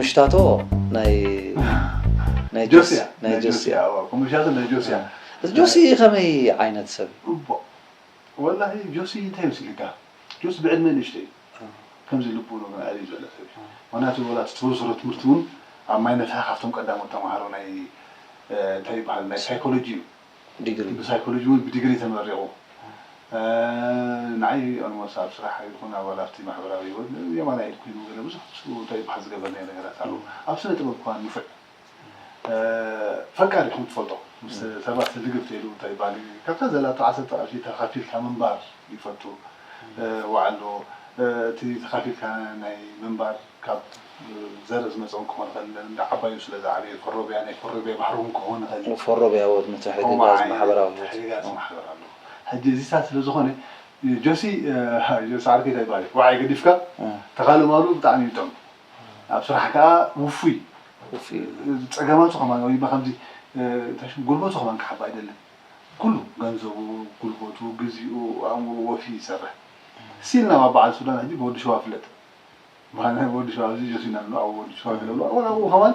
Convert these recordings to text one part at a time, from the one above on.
ሽታቶ ናይ ናይ ጆሲ ጆሲ ናይ ጆሲ ጆሲ ኣዎ ኮምሽታቶ ናይ ጆሲ እያ። እዚ ጆሲ ከመይ ዓይነት ሰብ እዩ? እቦ ወላሂ ጆሲ እንታይ ይመስልካ? ጆሲ ብዕድመ ንእሽቶ እዩ። ከምዚ ልቡ ነው ግን ኣልዩ ዘሎ ሰብ እዩ። ምክንያቱ ወላ እቲ ተወሰሮ ትምህርቲ እውን ኣብ ማይ ነፍሒ ካብቶም ቀዳሞት ተምሃሮ ናይ እ፣ እንታይ ይበሃል ናይ ሳይኮሎጂ እዩ። ዲግሪ ብሳይኮሎጂ እውን ብዲግሪ ተመሪቑ። እ፣ ንዓይ ኦልሞስት ኣብ ስራሕ ይኹን ኣብ ኣብቲ ማሕበራዊ ህይወት የማናይ ኢድ ኮይኑ ገለ ብዙሕ እንታይ ይበሃል ዝገበርናዮ ነገራት ኣለዉ። ኣብ ስነ ጥበብ እኳ ንፉዕ እ፣ ፈቃር ኢኹም ትፈልጦ ምስ ሰባት ልግብ ተይሉ እንታይ ይበሃል ካብታ ዘላቶ ዓሰርተ ቅርሺ ተኻፊልካ ምንባር ይፈቱ። እ፣ ዋዕሎ እ፣ እቲ ተኻፊልካ ናይ ምንባር ካብ ዘርኢ ዝመፀ እውን ክኾን ይኽእል እንዳ ዓባዩ ስለ ዝዓበየ ፈሮብያ ናይ ፈሮብያ ባህሪ እውን ክኾን ይኽእል እዩ። ፈሮብያ ወት ምትሕግጋዝ ከምኡ ዓይነት ማሕበራዊ ህይወት ምትሕግጋዝ ማሕበራዊ ህይወት። ሕጂ እዚታት ስለ ዝኾነ ጆሲ እ፣ ጆሲ ዓርከይ እንታይ ይበሃል እዩ ዋዓይ ገዲፍካ እ፣ ተኻልማሉ ብጣዕሚ ይጥዕም ኣብ ስራሕ ከዓ ውፉይ ውፉይ ፀገማቱ ከማን ወይ ድማ ከምዚ እ፣ እንታይ ሽሙ ጉልበቱ ከማን ክሓባ ኣይደልን ኩሉ ገንዘቡ ጉልበቱ ግዚኡ ኣእምሮ ወፊ ይሰርሕ ሲል ናብ በዓል ሱዳን ሕጂ ብወዲ ሸዋ ፍለጥ ብወዲ ሸዋ ኣብዚ ጆሲና ኣሎ ኣብ ወዲ ሸዋ ገለ ብሎ ወላ ኣብኡ ከማን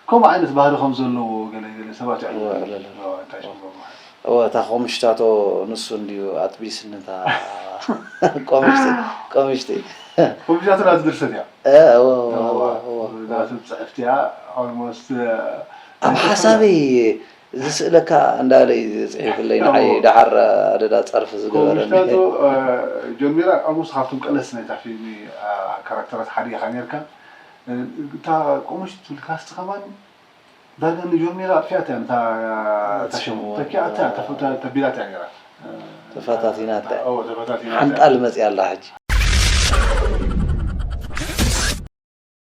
ከምኡ ዓይነት ባህሪ ከም ዘለዎ ገለ ገለ ሰባት እወ፣ ይዕልሉ ዕልል። እወ፣ እንታይ ሽሙ ማለት እወ እታ ኮምሽታቶ ንሱ እንድዩ ኣጥቢስንታ ቆምሽቲ ቆምሽቲ ኮምሽታቶ ናዚ ድርሰት እያ እ፣ እወ፣ እወ፣ እወ፣ እወ፣ እወ፣ እወ። ናቲ ጽሕፍቲ እያ ኦልሞስት ኣብ ሓሳበይ ዝስእለካ እንዳለ እዩ ዝፅሒፍለይ ንዓይ ደሓር ኣደዳ ፀርፊ ዝገበረኒ ኮምሽታቶ ጀሚራ ኦልሞስት ካብቶም ቀለስ ናይታ ፊልሚ ካራክተራት ሓደ ኢኻ ነርካ እታ ቆሙሽ ትብል ካስቲ ከማን ዳርጋ ንጆርሜላ ኣጥፊኣት እያ እታ እታ ሽሙ ተኪኣት እያ ተፈ- ተቢላት እያ ነራ ተፈታቲናት እያ። ኦ ተፈታቲና ሓንጣል መፅያ ኣላ ሕጂ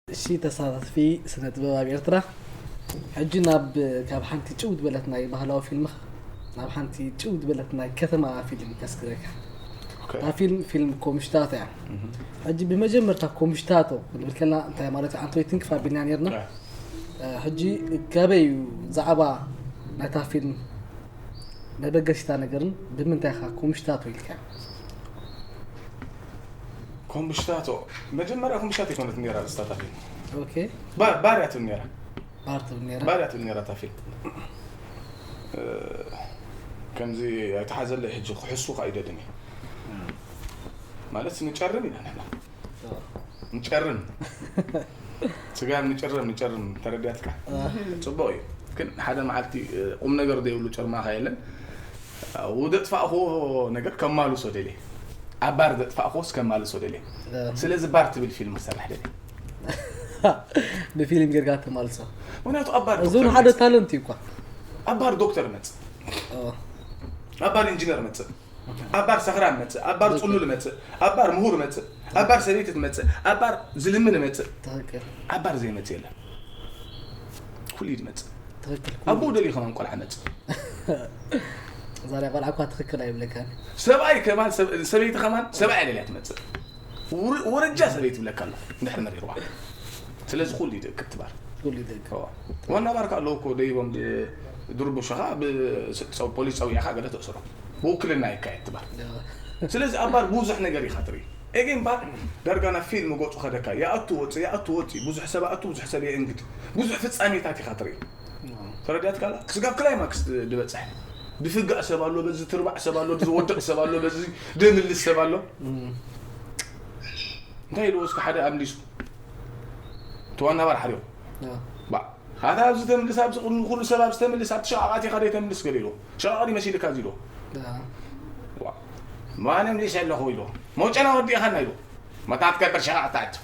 እሺ ተሳታፊ ስነ ጥበብ ኣብ ኤርትራ ሕጂ ናብ ካብ ሓንቲ ጭው ዝበለት ናይ ባህላዊ ፊልም ናብ ሓንቲ ጭው ዝበለት ናይ ከተማ ፊልም ከስግረካ እታ ፊልም ፊልም ኮምሽታቶ እያ ሕጂ ብመጀመርታ ኮምሽታቶ ክንብል ከለና እንታይ ማለት እዩ ኣንቶይ ትንክፍ ኣቢልና ነርና ሕጂ ገበይ እዩ ዛዕባ ናይታ ፊልም መበገሲታ ነገርን ብምንታይ ኢኻ ኮምሽታቶ ኢልካ ኮምብሽታቶ መጀመርያ ኮምብሽታቶ ይኮነት ነራ ርእስታታ ፊልም ኦኬ ባር ባርያ ትብል ነራ ባር ትብል ነራ ባርያ ትብል ነራ እታ ፊልም እ፣ ከምዚ ኣይተሓዘለይ ሕጂ ክሕሱ ከዓ ይደልን እዩ ማለት ንጨርም ኢና ንሕና ንጨርም ስጋብ ንጭርም ንጨርም ተረዲያትካ ፅቡቅ እዩ ግን ሓደ መዓልቲ እ፣ ቁም ነገር ዘይብሉ ጭርማኻ የለን ውደ ጥፋእክዎ ነገር ከማልሶ ደልየ ኣብ ባር ዘጥፋእክዎስ ከማልሶ ደልየ ስለዚ ባር ትብል ፊልም ክሰርሕ ደልየ ብፊልም ጌርካ ተማልሶ ምክንያቱ ኣብ ባር እዚ እውን ሓደ ታለንት እዩ እኳ ኣብ ባር ዶክተር መፅእ ኣብ ባር ኢንጂነር መፅእ ኣብ ባር ሰኽራን መፅእ ኣብ ባር ፅሉል መፅእ ኣብ ባር ምሁር መፅእ ኣብ ባር ሰበይቲ ትመፅእ ኣብ ባር ዝልምን መፅእ ትክክል ኣብ ባር ዘይመፅእ የለን ኩሉ እዩ ዝመፅእ ትክክል ኣቦኡ ደልዩ ከማን ቆልዓ መፅእ እዛ ናይ ቆልዓ እኳ ትክክል ኣይብለካን ሰብኣይ ከማን ሰብ- ሰበይቲ ከማን ሰብኣይ ደልያ ትመፅእ ውር- ውርጃ ሰበይቲ ብለካ ኣሎ እንድሕር መሪርዋ ስለዚ ኩሉ እዩ ደቂ ትባር ኩሉ ይደግ ዋና ባርካ ኣለዉ እኮ ደይቦም ድርቡሾኻ ፖሊስ ፀዊዕኻ ገለ ተእስሮ ብውክልና ይካየድ ትባር ስለዚ ኣብ ባር ብዙሕ ነገር ኢኻ ትርኢ ኤጌን ባር ዳርጋ ናብ ፊልም ገፁ ከደካ ይኣቱ ወፅእ ይኣቱ ወፅእ ብዙሕ ሰብ ኣቱ ብዙሕ ሰብ የእንግድ ብዙሕ ፍፃሜታት ኢኻ ትርኢ ተረዲኣትካ ኣላ ስጋብ ክላይማክስ ዝበፅሕ ድፍጋእ ሰብ ኣሎ በዚ ትርባዕ ሰብ ኣሎ ዝወድቕ ሰብ ኣሎ በዚ ደምልስ ሰብ ኣሎ እንታይ ኢልዎ እስኪ ሓደ ኣምሊሱ ተዋና ባር ሓሪቑ ኣታ ኣብዚ ተምልስ ኣብዚ ቅድሚ ኩሉ ሰብ ኣብዚ ተምልስ ኣብቲ ሸቓቕ ኣቲኻ ደይ ተምልስ ገለ ኢልዎ ሸቓቕ ድዩ መሲልካ እዚ ኢልዎ ማነ ምሊስ ኣለኹ ኢልዎ መውጨና ወዲእኻና ኢልዎ መታ ትገብር ሸቓቕ ትኣቱ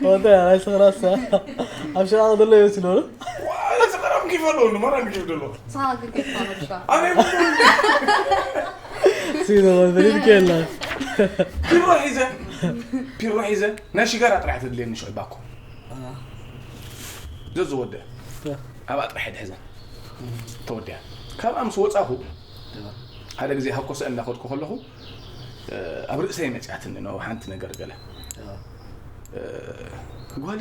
ወደ ናይ ስኽራሳ ኣብ ሸቓቕ ዘሎ ይመስሉ እዚ ቀረም ኪፍ ኣለዎ ንመራ ንኪፍ ደሎ ሳግ ከይፋመሻ ኣበይ ሲኖ ወንድሪድ ከላ ፒሮ ሒዘ ፒሮ ሒዘ ናይ ሽጋራ ጥራሕ ተድልየኒ ሽዑ ባኮ ዘዝወደ ኣብኣ ጥራሕ ድሕዘን ተወዲያ ካብኣ ምስ ወፃኹ ሓደ ግዜ ሃኮሰ እናኸድኩ ከለኹ ኣብ ርእሰይ መፅኣትኒ ነው ሓንቲ ነገር ገለ ጓሊ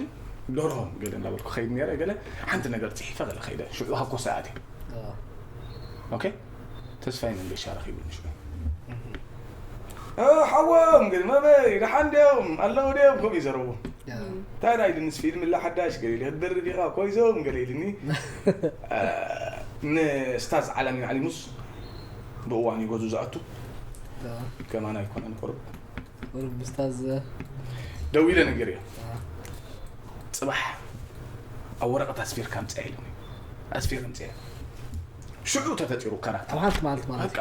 ደርሆም ገለ እናበልኩ ከይድ ነረ ገለ ሓንቲ ነገር ፅሒፈ ገለ ከይደ ሽዑ ሃኮሰ ኣትየ ኦኬ ተስፋይ መንገሻ ረኺቡኒ ሽዑ ሓዎም ግን መበይ ደሓን ድዮም ኣለዉ ድዮም ከምኡ ይዘረቡ። እንታይ ዳ ኢልንስ ፊልም ላ ሓዳሽ ገለ ኢለ ክትደርብ ኢኻ ኮይዞም ገለ ኢልኒ። ንስታዝ ዓላሚን ዓሊሙስ ብእዋን ይገዙ ዝኣቱ ከማና ኣይኮነን ቅሩብ ቁሩብ ምስታዝ ደው ኢለ ነገር እዮ። ፅባሕ ኣብ ወረቐት ኣስፊርካ ምፅያ ኢሉኒ። ኣስፊር ምፅያ ሽዑ ተፈጢሩ ካራክተር ኣብ ሓንቲ ማለት ማለት በቃ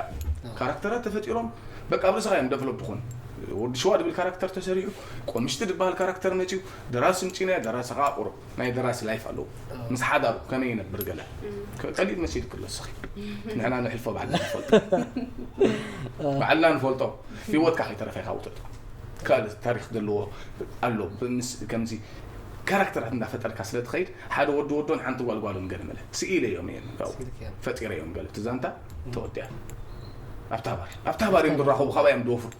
ካራክተራት ተፈጢሮም በቃ ኣብ ርእስኻ እዮም ደቨሎፕ ዝኾኑ። ወዲ ሸዋ ድብል ካራክተር ተሰሪሑ፣ ቆምሽቲ ድበሃል ካራክተር መፅዩ፣ ደራሲ ምፅዩና። ደራሲ ከዓ ቁሩብ ናይ ደራሲ ላይፍ ኣለዎ። ምስ ሓዳሩ ከመይ ይነብር ገለ ቀሊል መሲልክ ኣሎ እስኺ። ንሕና ንሕልፎ ባዕልና ንፈልጦ ባዕልና ንፈልጦ። ሂወትካ ከይተረፈ ኢኻ ውጥጥ ካልእ ታሪክ ዘለዎ ኣሎ። ከምዚ ካራክተራት እንዳፈጠርካ ስለ ትኸይድ ሓደ ወዲ ወዶን ሓንቲ ጓልጓሎን ገለ መለ ስኢለ እዮም እየን ፈጢረ እዮም ገለ ትዛንታ ተወዲያ ኣብታ ባር ኣብታ ባር እዮም ዝራኸቡ ካባይ እዮም ዝወፍሩ።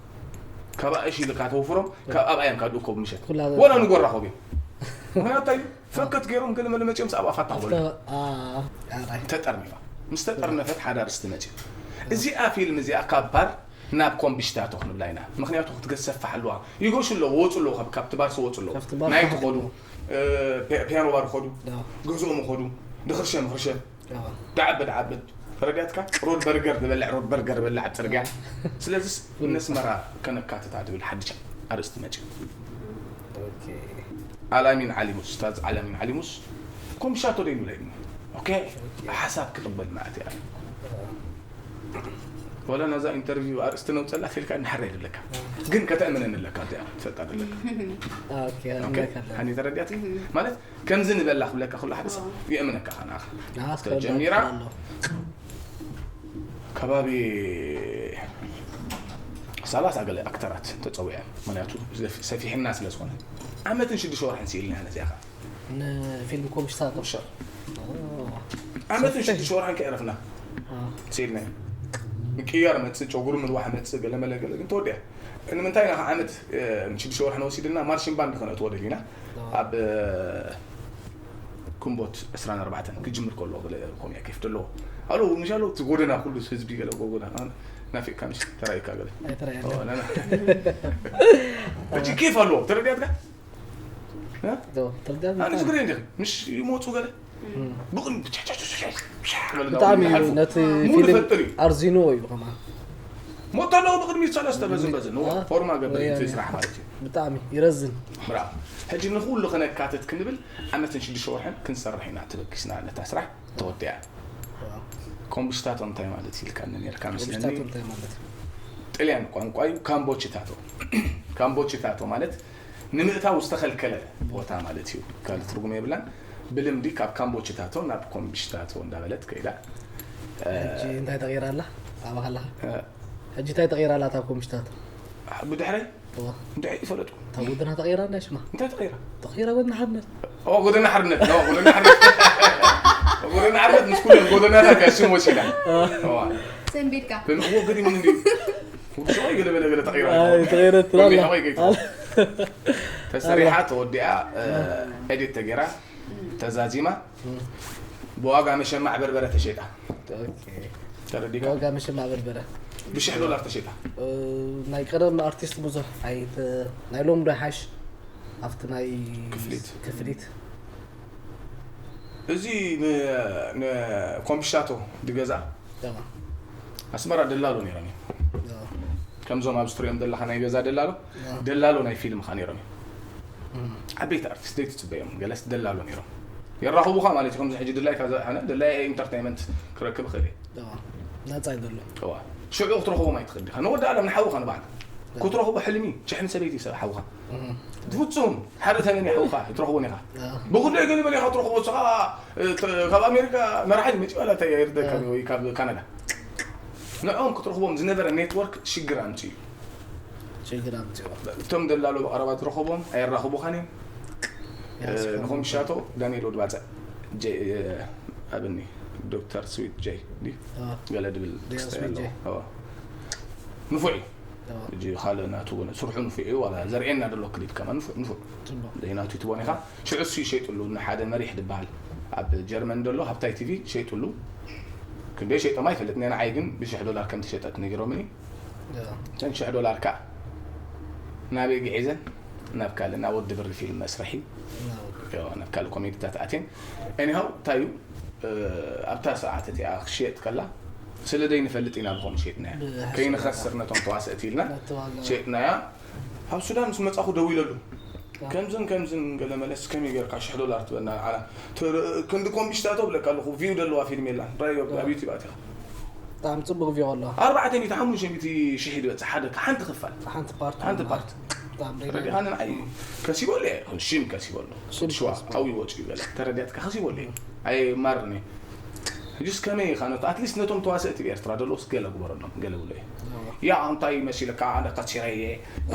ካብ ኣእሽ ኢልካ ተወፍሮም ካብ ኣብኣ እዮም ካብ ድእኮቡ ምሸት ወላ ንጎራኸቡ እዮም። ምክንያቱ እንታይ እዩ? ፈከት ገይሮም ገለ መለ መፂኦም ኣብኣ ፋታ ክበሉ ተጠርኒፋ። ምስ ተጠርነፈት ሓደ ኣርእስቲ መፂኡ። እዚኣ ፊልም እዚኣ ካብ ባር ናብ ኮምቢሽታቶ ክንብላ ኢና። ምክንያቱ ክትገሰፋሕ ኣለዋ። ይገሹ ኣለዉ፣ ወፁ ኣለዉ፣ ካብ- ካብቲ ባርሲ ወፁ ኣለዉ። ካብቲ ባርሲ ናይ ወፁ ትኸዱ ኣለዉ። እ፣ ፒ- ፒያኖ ባር ኸዱ፣ ዳ። ገዝኦም ኸዱ፣ ድኽርሸም ኽርሸም፣ ዳ። ዳዓበድ ዓበድ ረዳትካ ሮድ በርገር ዝበልዕ ሮድ በርገር በልዕ ኣብ ፅርግያ። ስለዚስ ነስመራ ከነካትታ ትብል ሓድሽ ኣርእስቲ መፂኡ። ኦኬ። ኣላሚን ዓሊሙስ፣ ስታዝ ኣላሚን ዓሊሙስ ኮምቢሽታቶ ደይብለኒ። ኦኬ፣ ሓሳብ ክቕበል ማለት እያ። ወላ ነዛ ኢንተርቪው ኣርእስቲ ነውፀላ ፈልካ ንሓረ ይደለካ ግን ከተእምነን ኣለካ እዚኣ ትፈልጣ ደለካ። ኦኬ፣ ኣምለካ ኣለና። ሃኒ ተረዲያት ማለት ከምዚ ንበላ ክብለካ ከሎ ሓደ ሰብ ይእምነካ ከናኻ ኣስከረዳ ጀሚራ ኣሎ። ከባቢ ሰላሳ ገለ ኣክተራት ተፀዊዐን። ምክንያቱ ሰፊሕና ስለ ዝኾነ ዓመትን ሽዱሽተ ወርሕን ስኢልና ነዚኣ ከዓ ንፊልም ኮምሽታቶ ሸር ዓመትን ሽዱሽተ ወርሕን ከዕረፍና ስኢልና። ምቅያር መፅእ፣ ጨጉሩ ምልዋሕ መፅእ፣ ገለመለ ገለ ግን ተወዲያ። ንምንታይ ኢና ዓመት ሽዱሽተ ወርሕን ወሲድና ማርሽን ባንድ ከነእትዎ ደሊና ኣብ ግንቦት ዕስራን ኣርባዕተን ክጅምር ከሎ ገለ ኮሚያ ኬፍ ደለዎ ኣሎ ምሽ ኣሎ እቲ ጎደና ኩሉ ህዝቢ ገለ ጎደና ናፊቅካ ምሽ ተራይካ ገለ ኣይተረኣየና ሕጂ ኬፍ ኣለዎ ተረዲያትካ ተረዳት ኣነ ዝግረ እንዲ ምሽ ይመፁ ገለ ብቕን ብጣዕሚ እዩ ነቲ ሙሉ ፊልም ፈጥር እዩ ኣርዚንዎ እዩ ከማን ሞተለዉ ብቕድሚት ሰለስተ በዝን በዝን እዎ አ፣ ፎርማ ገብር ወያነ። እቲ ስራሕ ማለት እዩ ብጣዕሚ ይረዝን ብራቮ ሕጂ ንኩሉ ክነካትት ክንብል ዓመትን ሽዱሽተ ወርሕን ክንሰርሕ ኢና ተበጊስና ነታ ስራሕ ተወዲኣ ኮምብሽታቶ እንታይ ማለት ኢልካ ነርካ መስለኒ ኮምሽታቶ እንታይ ማለት እዩ ጥልያን ቋንቋ እዩ ካምቦችታቶ ካምቦችታቶ ማለት ንምእታው ዝተኸልከለ ቦታ ማለት እዩ ካልእ ትርጉም የብላን ብልምዲ ካብ ካምቦችታቶ ናብ ኮምብሽታቶ እንዳበለት ከይዳ ሕጂ እንታይ ተቂራ ኣላ ኣብኻ ኣለኻ ሕጂ እንታይ ተቂራ ኣላ እታ ኮምሽታቶ ብድሕረይ እዋ እንታይ ይፈለጡ እታ ጎደና ተቂራ እንዳ ሽማ እንታይ ተቐይራ ተቂራ ጎደና ሓርነት ኦ ጎደና ሓርነት ኦ ጎደና ሓርነት ኦ ጎደና ሓርነት ምስ ኩለን ጎደናታት እያ ሽም ወሲዳ ኦ ሰንቢድካ ብምእዎ ገዲሙን እንዲ ውድሸዋይ ገለ በለ ገለ ተቐይራ ተቂረት ትላላ ተሰሪሓ ተወዲኣ ኤዲት ተገይራ ተዛዚማ ብዋጋ መሸማዕ በርበረ ተሸጣ ተረዲካ ዋጋ መሸማ በርበረ ብሽሕ ዶላር ተሸጣ ናይ ቀደም ኣርቲስት ብዙሕ ኣይተ ናይ ሎም ዶ ሓሽ ኣብቲ ናይ ክፍሊት። ክፍሊት እዚ ንኮምፒሻቶ ድገዛ ተማ ኣስመራ ደላሎ ነይሮም እዮም ከምዞም ኣብዚ ትሪኦም ዘለካ ናይ ገዛ ደላሎ ደላሎ ናይ ፊልምካ ነይሮም እዮም ዓበይቲ ኣርቲስት ዘይትፅበዮም ገለስ ደላሎ ነይሮም የራኽቡኻ ማለት እዩ ከምዚ ሕጂ ድላይካ ዘ- ኣነ ድላይ ኢንተርቴይመንት ክረክብ እኽእል እየ ተማ ናፃ እዩ ዘሎ እዋ ሽዑ ክትረኽቦም ኣይትኽእል ዲኻ ንወዲ ኣለም ንሓውኻ ንባዕል ክትረኽቦ ሕልሚ ሸሕኒ ሰበይቲ ሰብ ሓውኻ ብፍፁም ሓደ ተመን ሓውኻ ክትረኽቦን ኢኻ ብጉዳይ ገለ መለ ኢኻ ትረኽቦ ንስኻ እ፣ ተ- ካብ ኣሜሪካ መራሒ መፂኡ ኣላ እንታይ ይርደካ ወይ ካብ ካናዳ ንዕኦም ክትረኽቦም ዝነበረ ኔትወርክ ሽግር ኣምፅኡ እዩ ችግር ኣምፅዋ እቶም ደላሎ ብቐረባ ዝረኸቦም ኣየራኽቡኻን እዮም ንኾም ሻቶ ዳንኤል ወድባፀ ጀይ ኣብኒ ዶክተር ስዊት ጀይ ድዩ? ገለ ድብል ዶክተር ክስተ ስዊት ኣለዎ ጀይ። እዋ። እዋ። ንፉዕ እዩ ሕጂ ካልእ ናቱ እውን ስርሑ ንፉዕ እዩ ዋላ ዘርእየና ዘሎ ክሊፕ ከማ ንፉዕ ንፉዕ ፅቡቅ ዘይናቱ ትቦን ኢኻ ሽዑ እሱ ይሸይጥሉ ንሓደ መሪሕ ዝበሃል ኣብ ጀርመን ዘሎ ሃብታይ ቲቪ ሸይጥሉ ክንደይ ሸይጦም ኣይፈልጥን እየ ንዓይ ግን ብሽሕ ዶላር ከም ተሸጠት ነጊሮምኒ እዋ። እተን ሽሕ ዶላር ከዓ ናበይ ግዒዘን? ናብ ካልእ፣ ናብ ወዲ ብሪ ፊልም መስርሒ። ናብ ካልእ ኮሜዲታት ኣትየን። ኤኒሃው እንታይ እዩ፣ ኣብታ ሰዓት እቲኣ ክሽየጥ ከላ ስለ ደይንፈልጥ ኢና ብኸምኡ ሸይጥናያ። ከይንኸስር ነቶም ተዋሰእቲ ኢልና ሸይጥናያ። ኣብ ሱዳን ምስ መጻኹ ደዊለሉ፣ ከምዝን ከምዝን ገለ መለስ፣ ከመይ ጌርካ ሽሕ ዶላር ትበና ንዓና? ክንዲ ኮምቢሽታቶ ብለካ ኣለኹ፣ ቪው ደለዋ ፊልም የላን። ራዮ ኣብ ዩቲብ ኣቲኻ ብጣዕሚ ጽቡቕ ቪው ኣሎ። ኣርባዕተ ሚእቲ ሓሙሽተ ሚእቲ ሽሕ ይድበጽ ሓደ ሓንቲ ክፋል። ሓንቲ ፓርት ሓንቲ ፓርት። ተረዲኻኒ? ንዓይ ከሲበሉ እየ፣ ሽም ከሲበሉ። ሽዋ ሓዊ ወጽኡ ገለ ተረዲያትካ ከሲበሉ እየ። ኣይ ማርኒ ጅስ ከመይ ኢኻ ነቶ ኣትሊስት ነቶም ተዋሰእቲ ኤርትራ ደለውስ ገለ ግበረሎም፣ ገለ ብሎ እየ። ያ እንታይ መሲልካ ኣነ ከሲረ እየ።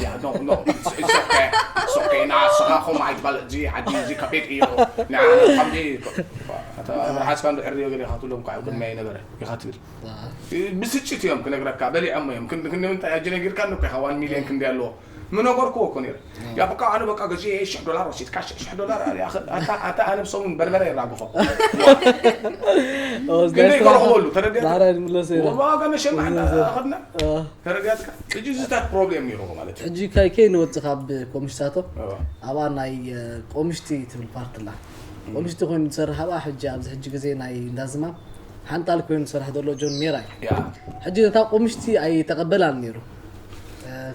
ያ ኖ ኖ ሶኬ ሶኬ ና ስኻ ኹም ኣይትበል፣ እዚ ዓዲ እዚ ከቢድ እዩ። ንዓና ከምዚ ኣታ ብርሓስካ እንድሕር ሪኦ ገለ ኢኻ ትብሎም ከዓ ቅድሚያ ይነበረ ኢኻ ትብል። ብስጭት እዮም ክነግረካ፣ በሊዖሞ እዮም። ክንዲ ክንዲ ምንታይ ኣጅ ነጊርካ እንኮ ኢኻ ዋን ሚልዮን ክንዲ ኣለዎ። ምነገርኩዎ እኮ ነይረ። ያ በቃ ኣነ በቃ ገዚኤ ሽሕ ዶላር ወሲድካ ሽሕ ዶላር ኣታ ኣነ ብሰሙን በርበረ ይራግፎ። ክንደይ ገረኽበሉ ተረዲያ። ዋጋ መሸማዕ እንዳኸድና ተረዲያትካ። ሕጂ ዝታት ፕሮብሌም ነይርዎ ማለት እዩ። ሕጂ ከይ ከይ ንወጽእ ካብ ቆምሽታቶ ኣብኣ ናይ ቆምሽቲ ትብል ፓርት ኣላ። ቆምሽቲ ኮይኑ ዝሰርሕ ኣብኣ ሕጂ ኣብዚ ሕጂ ግዜ ናይ እንዳዝማም ሓንጣል ኮይኑ ዝሰርሕ ዘሎ ጆን ሜራ እዩ። ሕጂ ነታ ቆምሽቲ ኣይተቐበላን ነይሩ።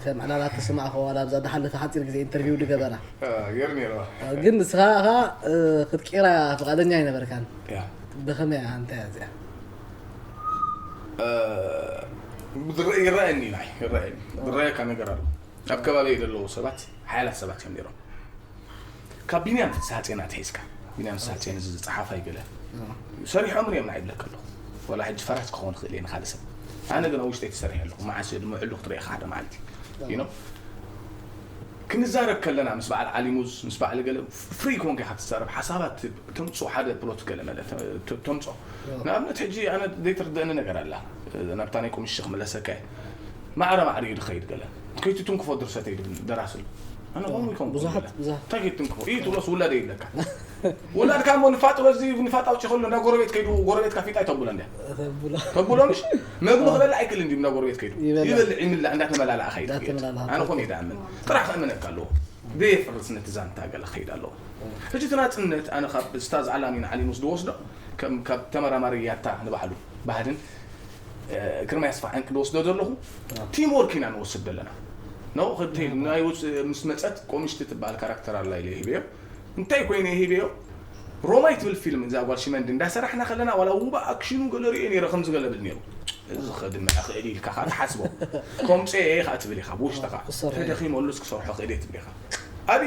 ከም ዕላላት ተሰማዕኸ ዋላ ኣብዛ ዝሓለፈ ሓፂር ግዜ ኢንተርቪው ድገበራ። ገይሩ ነይሩ። ግን ንስኻ ኸዓ ክትቅይራ ፍቓደኛ ኣይነበርካን። ብኸመይ እያ እንታይ እያ እዚኣ? ይረኣየኒ ናይ ይረኣየኒ ዝረኣየካ ነገር ኣሎ። ኣብ ከባቢ ዘለዉ ሰባት ሓያላት ሰባት እዮም ነይሮም። ካብ ቢንያም ፍስሓጽዮን ኣትሒዝካ ቢንያም ፍስሓጽዮን እዚ ዝጸሓፋይ ገለ ሰሪሖምን እዮም ንዓይ ይብለካ ኣለኹ። ወላ ሕጂ ፈራስ ክኸውን ክእል እየ ንኻልእ ሰብ። ኣነ ግን ኣብ ውሽጠይ ተሰሪሐ ኣለኹ። መዓስ እየ ድማ ዕሉኽ ትርኢ ሓደ መዓልቲ you know ክንዛረብ ከለና ምስ በዓል ዓሊ ሙዝ ምስ በዓል ገለ ፍሪ ኮንካ ኢኻ ትዛረብ። ሓሳባት ተምጽኦ ሓደ ፕሎት ገለ መለ ተምጽኦ። ንኣብነት ሕጂ ኣነ ዘይትርደእኒ ነገር ኣላ። ናብታ ናይ ቁምሽ ክምለሰካ እየ። ማዕረ ማዕረ እዩ ድኸይድ ገለ ከይትትንክፎ ድርሰተይ ድብል ደራሲ ኣሎ። ኣነ ከምኡ ይኮን ብዙሓት ብዙሓት እንታይ ከይትንክፎ እዩ ትብሎስ ውላደ ይብለካ። ውላድካ እሞ ንፋጥ በዚ ንፋጥ ኣውጪ ከሎ እንዳ ጎረቤት ከይዱ ጎረቤትካ ፊጣ ይተብሎ እንዳ ተብሎ ተብሎ ምሽ መግቢ ክበላ ኣይክእል እንዲ እንዳ ጎረቤት ከይዱ ይበላ። ይበልዕ ይምላእ እንዳተመላላኣ ከይድ እንዳተመላላኣ ኣነ ኮን ይዳምን ጥራሕ ከእምነካ ኣለዎ። ብየፍርስ ነቲ ዛንታ ገለ ከይድ ኣለዎ። ሕጂ እቲ ናጽነት ኣነ ካብ ስታዝ ዓላሚን ዓሊሙስ ድወስዶ ከም ካብ ተመራማሪ ያታ ንባዕሉ ባህድን ግርማ ያስፋ ዕንቂ ድወስዶ ዘለኹ ቲም ወርክ ኢና ንወስድ ዘለና። ነው ናይ ምስ መጸት ቆሚሽቲ ትበሃል ካራክተር ኣላ ኢለ ሂበዮ እንታይ ኮይነ ሂበዮ ሮማይ ትብል ፊልም እዛ ጓል ሽመንዲ እንዳሰራሕና ከለና ዋላ ውባ ኣክሽኑ ገለ ርእየ ነይረ ከምዚ ገለ ብል ነይሩ። እዚ ከድምዕ ክእል ኢልካ ከዓ ትሓስቦ። ከምፅኦ እየ ከዓ ትብል ኢኻ ብውሽጥኻ። ተደኺመሉስ ክሰርሖ ክእል እየ ትብል ኢኻ። ኣቢ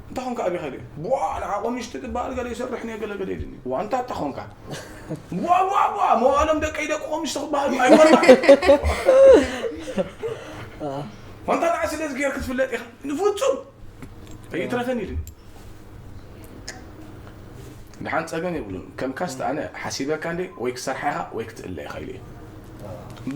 እንታይ ኾንካ ኣቢ ኸይደ ዋ ንዓ ቆሚሽ ትግባል ገለ ይሰርሕ ነ ገለ ገለ ኢልኒ ዋ እንታ እታ ኾንካ ዋ ዋ ዋ መዋሎም ደቀይ ደቂ ቆሚሽ ትኽበሃሉ ኣይኮና ዋንታ ንዓ ስለዚ ገይር ክትፍለጥ ኢኻ ንፍፁም ኣይትረፈን ኢልኒ። ደሓን ጸገም የብሉን። ከም ካስት ኣነ ሓሲበካ እንዴ ወይ ክሰርሓ ኢኻ ወይ ክትእለ ኢኻ ኢለ እየ።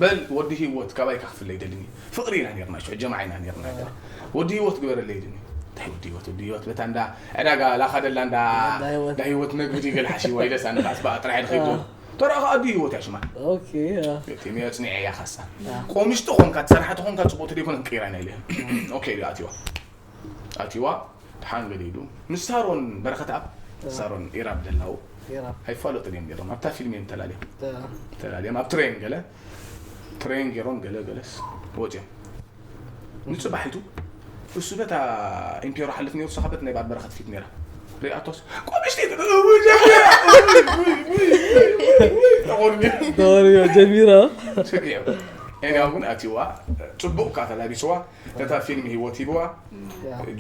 በል ወዲ ህይወት ካባይ ኢካ ክፍለ ይደልኒ። ፍቕሪ ኢና ኔርና ሽዑ ጀማዓ ኢና ኔርና ገለ። ወዲ ህይወት ግበረለይ ኢልኒ። እንታይ ወዲ ህይወት ወዲ ህይወት በታ እንዳ ዕዳጋ ላኻ ደላ እንዳ እንዳ ህይወት። እንዳ ህይወት መግቢ ድዩ ገለ ሓሲብዋ ኢለስ ኣነ ከዓስ በኣ ጥራሕ ድኸይድ። ተራኻ ኣዲ ህይወት እያ ሽማ። ኦኬ። ያ። እቲ ሚያ ጽኒዐ እያ ካሳ። ቆምሽ ተኾንካ ትሰርሓ ተኾንካ ጽቡቕ ተደይኮነ ክቅይራ ኢና ኢለ። ኦኬ ኢሉ ኣትዋ። ኣትዋ ደሓን ገለ ኢሉ ምስ ሳሮን በረኸትኣብ ሳሮን ኢራብ ደላው ኣይፋለጡን እዮም ነይሮም ኣብታ ፊልም እዮም ተላልዮም ተላልዮም ኣብ ትሬን ገለ ትሬን ገይሮም ገለ ገለስ ወፅዮም ንፅባሒቱ እሱ በታ ኢምፔሮ ሓልፍ ነይሩ ሰኻበት ናይ ባድ በረኸት ፊት ነይራ ሪኣቶስ ቆምሽቲ ተወርዮ ጀሚራ ስግዮ ኤንያው ግን ኣትዋ ፅቡቅ ካ ተላቢስዋ ነታ ፊልም ህይወት ሂብዋ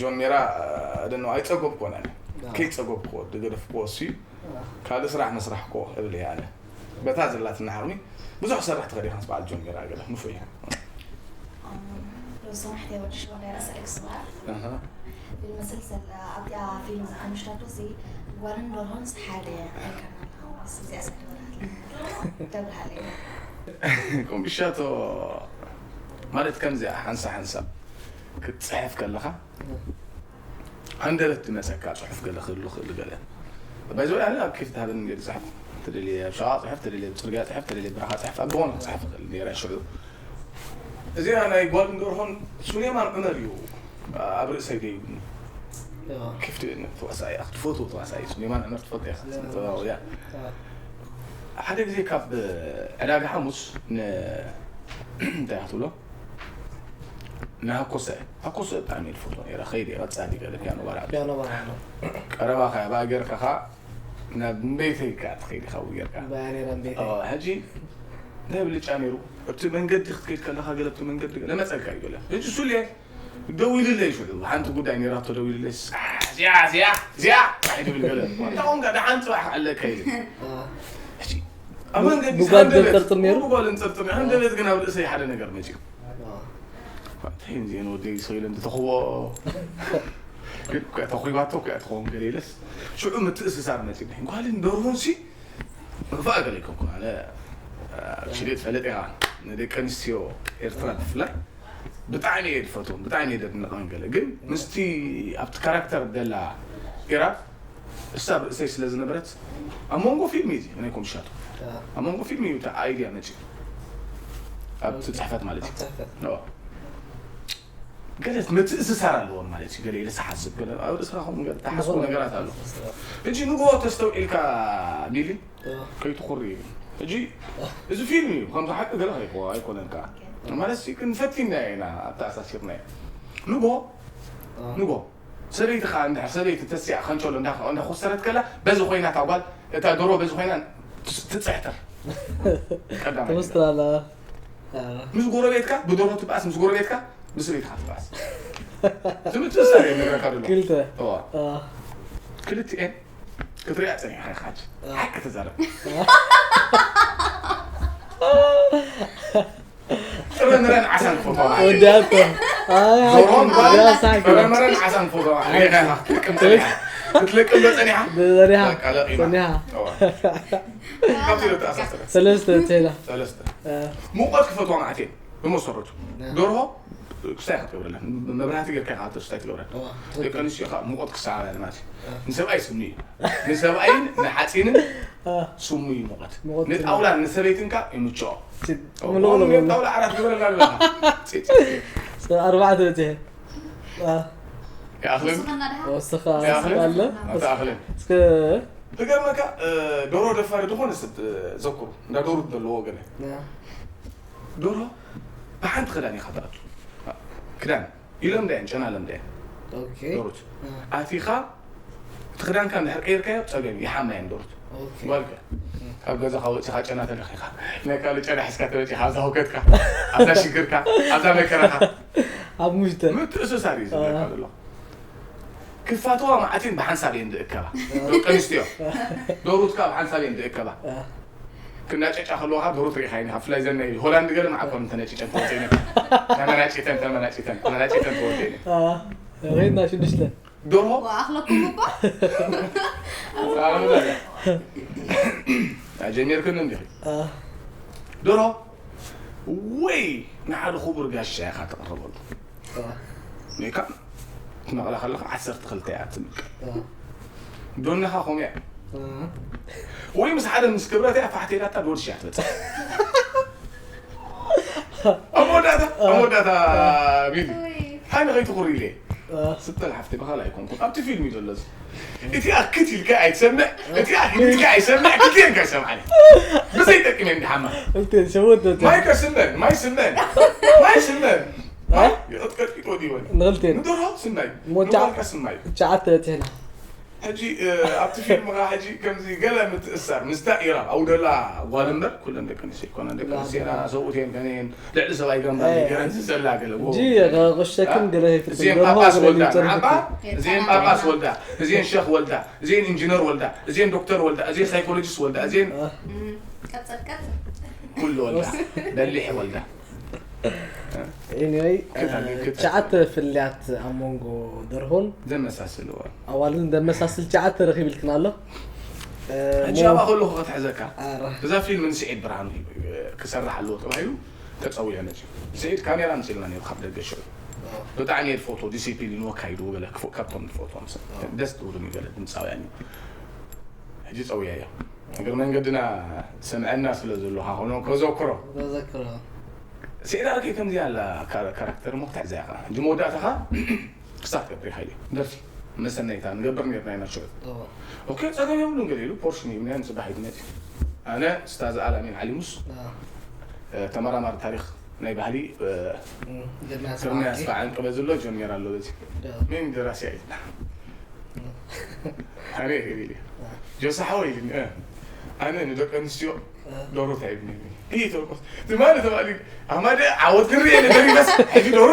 ጆን ሜራ ደኖ ኣይፀገብኩዎን ኣነ ከይፀገብኩዎ ዝገደፍኩዎ እሱ እዩ ካልእ ስራሕ መስራሕ ኮ እብል እየ ኣነ በታ ዘላትና ዓቕሚ ብዙሕ ክሰርሕ ትኽእል ኢኻ ምስ በዓል ጆን ሜራ ገለ ንፉዕ እዩ ሮዛ ማሕተይ ወዲ ሽወን ናይ ርእሰ ልክ ስባር ዝመስል ዘላ ኣብዚኣ ፊልም ከምሽታቱ እዚ ጓልን ደርሆን ሓደ ኣይከናል እዚኣ ሰደበራለ ደብርሃለይ ቁምሻቶ ማለት ከምዚኣ ሓንሳ ሓንሳብ ክትፅሕፍ ከለኻ ሃንደበት ዝመፀካ ፅሑፍ ገለ ክህሉ ክእል ገለ በዚ ኣነ ኣብ ኬፍ ትሃበኒ ገለ ፅሕፍ ተደልየ ኣብ ሸቓ ፅሕፍ ተደልየ ኣብ ፅርግያ ፅሕፍ ተደልየ ብረኻ ፅሕፍ ኣብ ዝኾነ ክፅሕፍ ክእል ነይረ ሽዑ እዚኣ ናይ ጓልን ደርሆን ሱሌማን ዑመር እዩ ኣብ ርእሰይ ደይብኒ። ክፍቲ ተዋሳኢ እያ ክትፈትዎ ተዋሳኢ ሱሌማን ዑመር ትፈልጦ ኢኻ። ስነ ጥበባዊ እያ። ሓደ ግዜ ካብ ዕዳጋ ሓሙስ ን እንታይ ክትብሎ ንሃኮሰ ሃኮሰ ብጣዕሚ እየ ዝፈትዎ ነይረ። ከይደ ቀፃሊ ገለ ፒያኖ ባር ዓዲ ፒያኖ ባር ኣሎ። ቀረባ ከ ብኣ ጌርካ ከ ናብ ቤተይ ከ ትኸይድ ኢኻ ብኡ ጌርካ። ባሪራ ቤተይ። ሕጂ እንታይ ብልጫ ነይሩ? ኣብቲ መንገዲ ክትከይድ ከለኻ ገለ ኣብቲ መንገዲ ገለ መጸልካ እዩ ገለ። ሕጂ ሱሌ ደዊሉለይ ሽዑ ሓንቲ ጉዳይ ነይራቶ ደዊሉለይ። እዚኣ እዚኣ እዚኣ እንታይ ድብል ገለ። እንታይ ኮንካ ደሓን ጽባሕ ኣለካ ኢሉ። ሕጂ ኣብ መንገዲ ብጓል ሃንደበት፣ ጠርጥር ነይሩ? ብጓል እንጠርጥር ነይሩ። ሃንደበት ግን ኣብ ርእሰይ ሓደ ነገር መጺኡ። እንታይ እንዚአን ወደይ ሰው ኢለ እንተተኽዎ ግን እኮ ተኹባቶ እኮ እያ ትኸውን ገለ ኢለስ ሽዑ ምትእስሳር መጺኒ። ጓልን ደርሆን ሲ ምኽፋእ ገለ ኣይኮንኩን ኣነ። ሽሌ ትፈልጥ ኢኻ ንደቂ ኣንስትዮ ኤርትራ ብፍላይ ብጣዕሚ እየ ዝፈትወን ብጣዕሚ እየ ዘድንቐን ገለ ግን ምስቲ ኣብቲ ካራክተር ደላ ኢራ እሳ ርእሰይ ስለ ዝነበረት ኣብ መንጎ ፊልም እዩ እዚ ናይ ኮምሻቱ ኣብ መንጎ ፊልም እዩ እቲ ኣይድያ መፂኡ ኣብቲ ፅሕፈት ማለት እዩ። ገለ ምትእስሳር ኣለዎም ማለት እዩ። ገለ ኢለ ዝሓስብ ገለ ኣብ ርእስኻ ከምኡ ገለ ትሓስቦ ነገራት ኣሎ። ሕጂ ንግሆ ተስተውዒልካ ቢሊ ከይትኹሪ እዩ። ሕጂ እዚ ፊልም እዩ ከምዚ ሓቂ ገለ ከይኮ ኣይኮነን ከዓ ማለት ሲ ክንፈቲና ኢና ኣተኣሳሲርና እዩ። ንግሆ ንግሆ ሰበይቲ ከዓ እንድሕር ሰበይቲ ተሲኣ ከንቸሎ እንዳ እንዳ ኮሰረት ከላ በዚ ኮይና እታ ጓል እታ ዶሮ በዚ ኮይና ትፅሕተር ቀዳማይ ተመስትራላ ምስ ጎረቤትካ ብዶሮ ትብኣስ ምስ ጎረቤትካ ብስበይትካ ትብኣስ ትምትእሳር እየ ነግረካ ደሎ ክልተ እዋ ክልቲኤን ክትሪኣ ፀኒሕካ ኢኻ ሓቂ ተዛረብ ጥረምረን ዓሳን ክፈትዋ ወዲኣቶ ዶሮን ጓል ጥረምረን ዓሳን ክፈትዋ ክትልቅም ዶ ፀኒሓ ክትልቅም ዶ ፀኒሓ በቃ ለቂማ ፀኒሓ ካብቲ ዶ ተኣሳሰረ ሰለስተ ቴላ ሰለስተ ሙቐት ክፈትዋ ማለት እየ ብመሰረቱ ደርሆ ክስታይ ክትገብረለን መብራህቲ ጌርካ ኢኻ ክስታይ ትገብረን ደቂ ኣንስትዮ ከዓ ሙቐት ክሰዓበለን ማለት እዩ ንሰብኣይ ስሚ እዩ ንሰብኣይን ንሓፂንን ስሙ እዩ ሙቐት ንጣውላን ንሰበይትን ከዓ ይምችኦ ጣውላ ዓራት ግበረላ ኣለኻ ኣርባዕተ በፂሐ ይኣኽልን ወስኻ ኣለ ኣትኣኽልን እስከ ትገርመካ ዶሮ ደፋሪ ዝኾነ ሰብ ዘክሩ እንዳ ዶሩት ዘለዎ ገለ ዶሮ ብሓንቲ ክዳን ኢኻ ትኣቱ ክዳን ኢሎም ዳየን ጨና ለም ዳየን ዶሩት ኣቲኻ እቲ ክዳንካ እንድሕር ቀይርካዮ ፀገም ይሓማ የን ዶሩት ጓልከ ካብ ገዛኻ ወፂኻ ጨና ተለኺኻ ናይ ካልእ ጨና ሒዝካ ተመፂኻ ኣብዛ ህውከትካ ኣብዛ ሽግርካ ኣብዛ መከራኻ ኣብ ሙሽተ ምትእስሳር እዩ ዝብለካ ዘሎ ክፋትዋ መዓቲን ብሓንሳብ እየን ዝእከባ ደቂ ኣንስትዮ ዶሩትካ ብሓንሳብ እየን ዝእከባ ክናጨጫ ከለዋ ከዓ ዶሩት ርኢኻ ኢና ብፍላይ ዘን ናይ ሆላንድ ገለ መዓኮር እንተነጭጨን ተወደነ ተመናጭተን ተመናጭተን ተመናጭተን ተወደነ ሬና ሽዱሽተ ዶርሆ ኣኽለኩም እባ ጀሚርክን እንዲኺ ዶርሆ ወይ ንሓደ ክቡር ጋሻ ኢኻ ተቕርበሉ ሜካ ትመቕላ ከለኻ ዓሰርተ ክልተ እያ ትምቀል ዶነኻ ከምኡ እያ ወይ ምስ ሓደ ምስ ክብረት እያ ፋሕቴላታ ዶድሽ እያ ትበፅሕ ኣብ መወዳእታ ኣብ መወዳእታ ቢቢ ሓይሊ ከይትኹሪ ኢለ ስተል ሓፍቲ ብኻልእ ኣይኮንኩን ኣብቲ ፊልም እዩ ዘሎ እዚ እቲ ኣክት ኢልካ ኣይትሰምዕ እቲ ኣክት ኢልካ ኣይሰምዕ ክልቲኤን ከይሰምዓኒ ብዘይ ጠቂመ እንድሓማ እንተ ሸወት ዶ ማይ ከስመን ማይ ስመን ማይ ስመን ማይ ይቐጥቀጥቂጦ ዲወን ንኽልቴን ንደርሆ ስናይ ሞጫ ንጓልካ ስናይ ሸዓተ በፂሕና ሕጂ ኣብቲ ፊልም ኸዓ ሕጂ ከምዚ ገለ ምትእሳር ምስታ ኢራብ ኣውደላ ጓል እምበር ኩለን ደቂ ኣንስትዮ ይኮና ደቂ ኣንስትዮ ሰብኡት እየን ከነ እየን ልዕሊ ሰብኣይ ገምባር ገረን ዝዘላ ገለ እንጂ ቁሸክን ገለ ይፍትን እዚኤን ጳጳስ ወልዳ ንዓባ እዚኤን ጳጳስ ወልዳ እዚኤን ሸኽ ወልዳ እዚኤን ኢንጂነር ወልዳ እዚኤን ዶክተር ወልዳ እዚኤን ሳይኮሎጂስት ወልዳ እዚኤን ቀጸል ቀጸል ኩሉ ወልዳ በሊሕ ወልዳ ኤኒወይ ትሽዓተ ፍልያት ኣብ መንጎ ደርሆን ዘመሳስልዎ ኣዋልድን ዘመሳስል ትሽዓተ ረኺብልክን ኣሎ ሕጂ ኣብኣ ከለኹ ክትሕዘካ እዛ ፊልም ንስዒድ ብርሃኑ ክሰርሕ ኣለዎ ተባሂሉ ተፀዊዐ መፅዩ ስዒድ ካሜራ ኣምፅልና ነይሩ ካብ ደገ ሽዑ ብጣዕሚ እየ ዝፈትዎ ዲሲፕሊን ወካይዱ ገለ ክፉእ ካብቶም ዝፈትዎም ሰብ ደስ ትብሉኒ ገለ ድምፃውያን እዩ ሕጂ ፀውያ እያ እግር መንገድና ሰምዐና ስለ ዘሎ ካኾኖ ከዘክሮ ተዘክሮ ስዒዳ ከ ከምዚኣ ኣላ ካራክተር እሞ ክትሕዛ ኢኻ። ሕጂ መወዳእታኻ ክሳብ ትገብር ኢኻ ኢሉ ደርፊ መሰነይታ ንገብር ነርና ኢና ሽዑ። ኦኬ፣ ጸገም የብሉን። ገለ ኢሉ ፖርሽን ይብና ንጽባሕ ይትመጽ። ኣነ ስታዝ ኣላሚን ዓሊሙስ ተመራማሪ ታሪኽ ናይ ባህሊ ግርማይ ኣስፋ ዓንቀበ ዘሎ ጀሚር ኣሎ በዚ ምን ደራሲ ኣይልና ኣነ ይብል ጆሳ ሓወይ ኢልኒ ኣነ ንደቂ ኣንስትዮ ዶሮ ታይብኒ ይተኮስ ትማሊ ተባሊ ኣማደ ዓወት ክንርኢ የለ ደሪበስ ሕጂ ዶሮ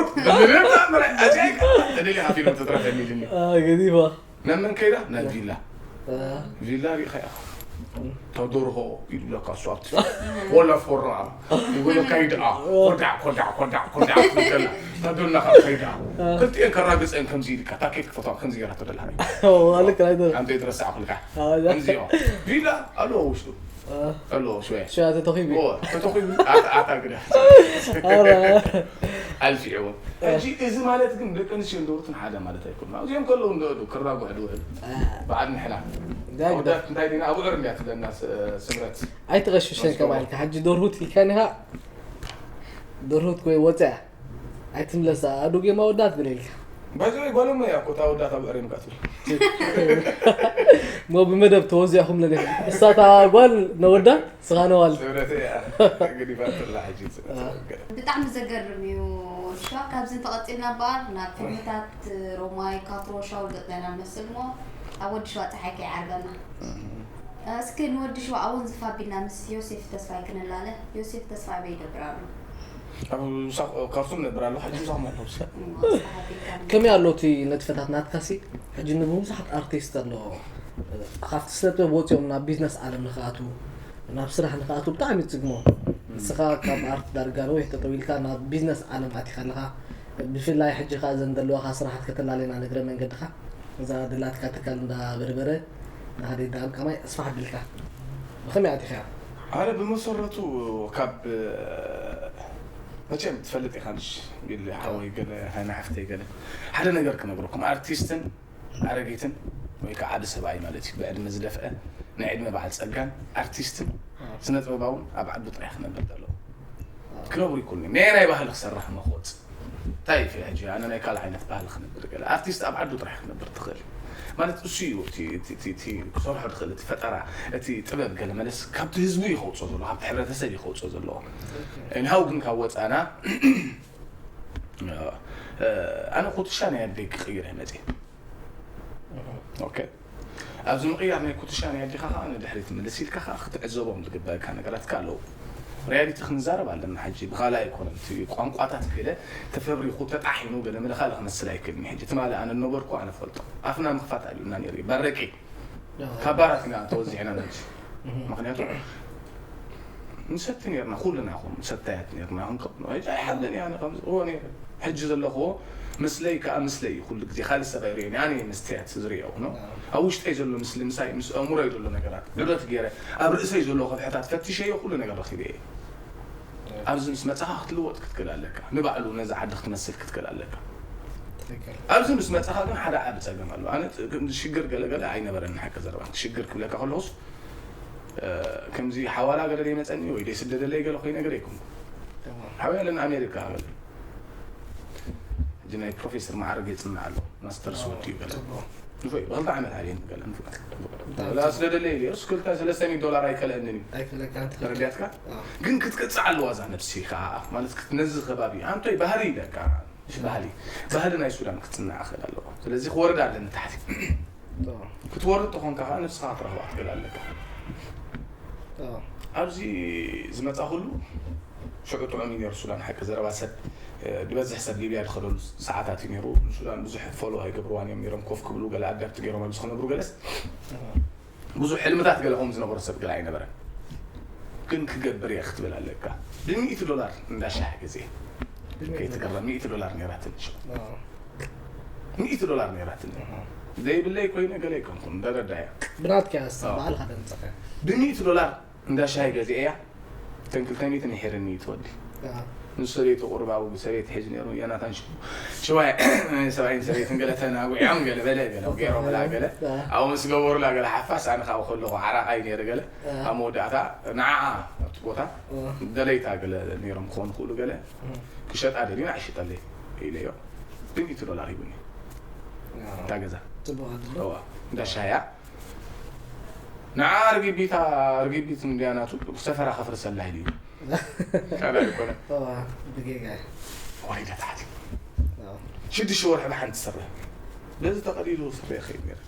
ተደሊ ሃፊሉ ተትረፈኒ ኢልኒ ገዲፋ ናብ መን ከይዳ ናብ ቪላ ቪላ ሪኢኻ ኢኻ ተደርሆ ይብለካ እሱ ኣብቲ ወላ ፈራ ይብለካ ይድኣ ኮዳዕ ኮዳዕ ኮዳዕ ኮዳዕ ትብለላ ተደልና ካብ ከይዳ ክልቲኤን ከራግፀን ከምዚ ኢልካ ታኬት ክፈትዋ ከምዚ ገራ ተደላ ልክ ናይ ኣንተ የተረሳዕኩልካ ከምዚኦ ቪላ ኣለዎ ውሽጡ ኣለዎ ሽወያ ሸዋ ተተኺቡ ተተኺቡ ኣታ ግዳ ኣልፊዕዎ ሕጂ እዚ ማለት ግን ደቂ ኣንስትዮ እንደወርትን ሓደ ማለት ኣይኮኑ ኣብዚኦም ከለዉ እንደወዱ ክራጉሕ ድውዕል በዓል ንሕና ኣወዳት እንታይ ዲና ኣብ ዕር እንዲያ ትብለና ስምረት ኣይትቐሽሸን ከባልካ ሕጂ ዶርሁት ኢልካ ኒኻ ዶርሁት ወይ ወፅያ ኣይትምለሳ ኣዱጌማ ወዳት ግለ ኢልካ ባይዘ ጓሎም እያ ኮታ ወዳት ኣብ ዕር ምቃትብል ሞ ብመደብ ተወዚዕኹም ለለ እሳታ ጓል ነወዳ ስኻ ነዋል ስምረት እያ ገዲፋትላ ሕጂ ብጣዕሚ ዘገርም እዩ ሸዋ ካብዚ እንተቐፂልና በኣር ናብ ፊልምታት ሮማይ ካትሮ ሻውል ገፅና ኢና ንመስል እሞ ኣብ ወዲ ሸዋ ፀሓይ ከይዓርበና እስኪ ንወዲ ሸዋ ኣወንዝፍ ኣቢልና ምስ ዮሴፍ ተስፋይ ክንላለ ዮሴፍ ተስፋይ ኣበይ ይገብር ኣሎ ኣብ ሳቕ- ካርቱም ነብር ኣሎ ሕጂ ሳቕ ማለት ከመይ ኣሎ እቲ ነጥፈታት ናትካሲ ሕጂ ንብዙሓት ኣርቲስት ኣለዎ ካብቲ ስነጥበብ ወፂኦም ናብ ቢዝነስ ዓለም ንክኣትዉ ናብ ስራሕ ንክኣትዉ ብጣዕሚ ይፅግሞ ንስኻ ካብ ኣርት ዳርጋ ነዊሕ ጠጠው ኢልካ ናብ ቢዝነስ ዓለም ኣቲኻ ኣለኻ ብፍላይ ሕጂ ከዓ ዘን ዘለዋኻ ስራሓት ከተላለና ንግረ መንገድኻ እዛ ደላትካ ትካል እንዳ በርበረ ንሓደ ዳኣም ከማይ ኣስፋሕ ኣቢልካ ብኸመይ ኣቲኻ ኣነ ብመሰረቱ ካብ መቸም ትፈልጥ ኢኻ ንሽ ቢል ሓወይ ገለ ሃይና ሓፍተይ ገለ ሓደ ነገር ክነግረኩም ኣርቲስትን ኣረጊትን ወይ ከዓ ዓቢ ሰብኣይ ማለት እዩ ብዕድመ ዝደፍአ ናይ ዕድመ በዓል ፀጋን ኣርቲስትን ስነ ጥበባውን ኣብ ዓዱ ጥራይ ክነብር ዘለዎ ክነብሩ ይኮኑ ናይ ናይ ባህሊ ክሰርሕ መክወፅ እንታይ እዩ ሕጂ ኣነ ናይ ካልእ ዓይነት ባህሊ ክነብር ገለ ኣርቲስት ኣብ ዓዱ ጥራሕ ክነብር ትኽእል ማለት እሱ እዩ እቲ ክሰርሖ ትኽእል እቲ ፈጠራ እቲ ጥበብ ገለ መለስ ካብቲ ህዝቡ እዩ ከውፅኦ ዘለዎ ካብቲ ሕብረተሰብ እዩ ከውፅኦ ዘለዎ እንሃው ግን ካብ ወፃና ኣነ ኩትሻ ናይ ኣደይ ክቕይር እየ መፅእ ኦኬ ኣብዚ ምቕያር ናይ ኩትሻ ናይ ኣዴኻ ከዓ ንድሕሪት ምልስ ኢልካ ከዓ ክትዕዘቦም ዝግበአካ ነገራት ከዓ ኣለዉ ሪያሊቲ ክንዛረብ ኣለና ሕጂ ብኻልእ ኣይኮነን እቲ ቋንቋታት ገለ ተፈብሪኹ ተጣሒኑ ገለ መለ ካልእ ክመስል ኣይክእልን ሕጂ ትማሊ ኣነ ነበርኩ ኣነ ፈልጦ ኣፍና ምኽፋት ኣልዩና ነይሩ እዩ በረቂ ካብ ባራት ኢና ተወዚዕና ነጂ ምክንያቱ ንሰቲ ነርና ኩልና ኹም ሰታያት ነርና ክንከብኖ ሕጂ ኣይሓብለን እያ ከምዚ እዎ ነይረ ሕጂ ዘለኽዎ ምስለይ ከዓ ምስለይ እዩ ኩሉ ግዜ ካልእ ሰብ ኣይርእዮን ኣነ መስትያት ዝርእዮ ነው ኣብ ውሽጠይ ዘሎ ምስሊ ምሳይ ምስ ኣእምሮይ ዘሎ ነገራት ዕዶት ገይረ ኣብ ርእሰይ ዘሎ ከብሕታት ፈትሸዮ ኩሉ ነገር ረኪበ እየ ኣብዚ ምስ መፅኻ ክትልወጥ ክትክእል ኣለካ ንባዕሉ ነዚ ዓዲ ክትመስል ክትክእል ኣለካ ኣብዚ ምስ መፅኻ ግን ሓደ ዓቢ ፀገም ኣሎ ኣነ ሽግር ገለገለ ኣይነበረን ሓቂ ዘረባ ሽግር ክብለካ ከለኹስ ከምዚ ሓዋላ ገለ ደይመፀኒ ወይ ደይስደደለይ ገለ ኮይነ ገለ ይኮንኩ ሓውያ ለን ኣሜሪካ ገለ ሕጂ ናይ ፕሮፌሰር ማዕረግ የፅንዕ ኣሎ ማስተርስ ወዲ እዩ ገለ ንፎይ ብክልተ ዓመት ሓሊን ገለ ንፎይ ስደደለይ ኢለ ርስ ክልተ ሰለስተ ሚእቲ ዶላር ኣይከለአንን እዩ ተረዲያትካ ግን ክትቅፅዕ ኣለዋ እዛ ነብሲ ከዓ ማለት ነዚ ከባቢ ኣንቶይ ባህሪ ኢለካ እሺ ባህሊ ባህሊ ናይ ሱዳን ክትፅናዕ ክእል ኣለዎ ስለዚ ክወርድ ኣለኒ ታሕቲ ክትወርድ ተኾንካ ከዓ ንስኻ ክትረኽባ ክትክእል ኣለካ ኣብዚ ዝመፃ ኩሉ ሽዑ ጥዑም እዩ ነሩ ሱዳን ሓቂ ዘረባ ሰብ ዝበዝሕ ሰብ ሊብያ ዝኸደሉ ሰዓታት እዩ ነሩ ንሱዳን ብዙሕ ፎሎ ኣይገብርዋን እዮም ነሮም ኮፍ ክብሉ ገለ ኣዳብቲ ገይሮም ኣብዚ ክነብሩ ገለስ ብዙሕ ሕልምታት ገለ ከምኡ ዝነበሮ ሰብ ገለ ኣይነበረን ግን ክገብር እየ ክትብል ኣለካ ብሚእቲ ዶላር እንዳ ሻሂ ግዜ ከይትገባ ሚእቲ ዶላር ነይራትኒ ሽዑ ሚእቲ ዶላር ነይራትኒ ዘይብለይ ኮይነ ገለ ኣይኮንኩን እንዳረዳያ ብናትካ ያስብ በዓልካ ደምፀኸ ብሚእቲ ዶላር እንዳ ሻሂ ገዚአ እያ ክልተ ሚእቲ ምሒርኒ እዩ ትወዲ። ንሱ ሰበይቱ ቁርባቡ ብሰበይቲ ሒዙ ነይሩ። ዮናታን ሽዋይ ሰብኣይን ሰበይትን ገለ ተናጉዕዮም ገለ በለ ገለ ገይሮምላ ገለ ኣብኡ ምስ ገበሩላ ገለ ሓፋስ ኣነ ካብኡ ከለኹ ዓራቓይ ነይረ ገለ ኣብ መወዳእታ ንዓኣ ኣብቲ ቦታ ደለይታ ገለ ነይሮም ክኾኑ ክእሉ ገለ ክሸጣ ደልዩ ንዓ ይሽጠለይ ኢለዮ። ብሚእቲ ዶላር ሂቡኒ እታ ገዛ። እዋ እንዳ ሻያ ንዓ ርግቢታ ርግቢት እንድያ ናቱ ሰፈራ ከፍርሰላ ኢሉ እዩ። ካልእ ኣይኮነ። ብጌጋ ወሪደ ታሕቲ ሽዱሽተ ወርሒ ብሓንቲ ስረ በዚ ተቐዲዱ ስረ ይኸይድ ነይረ።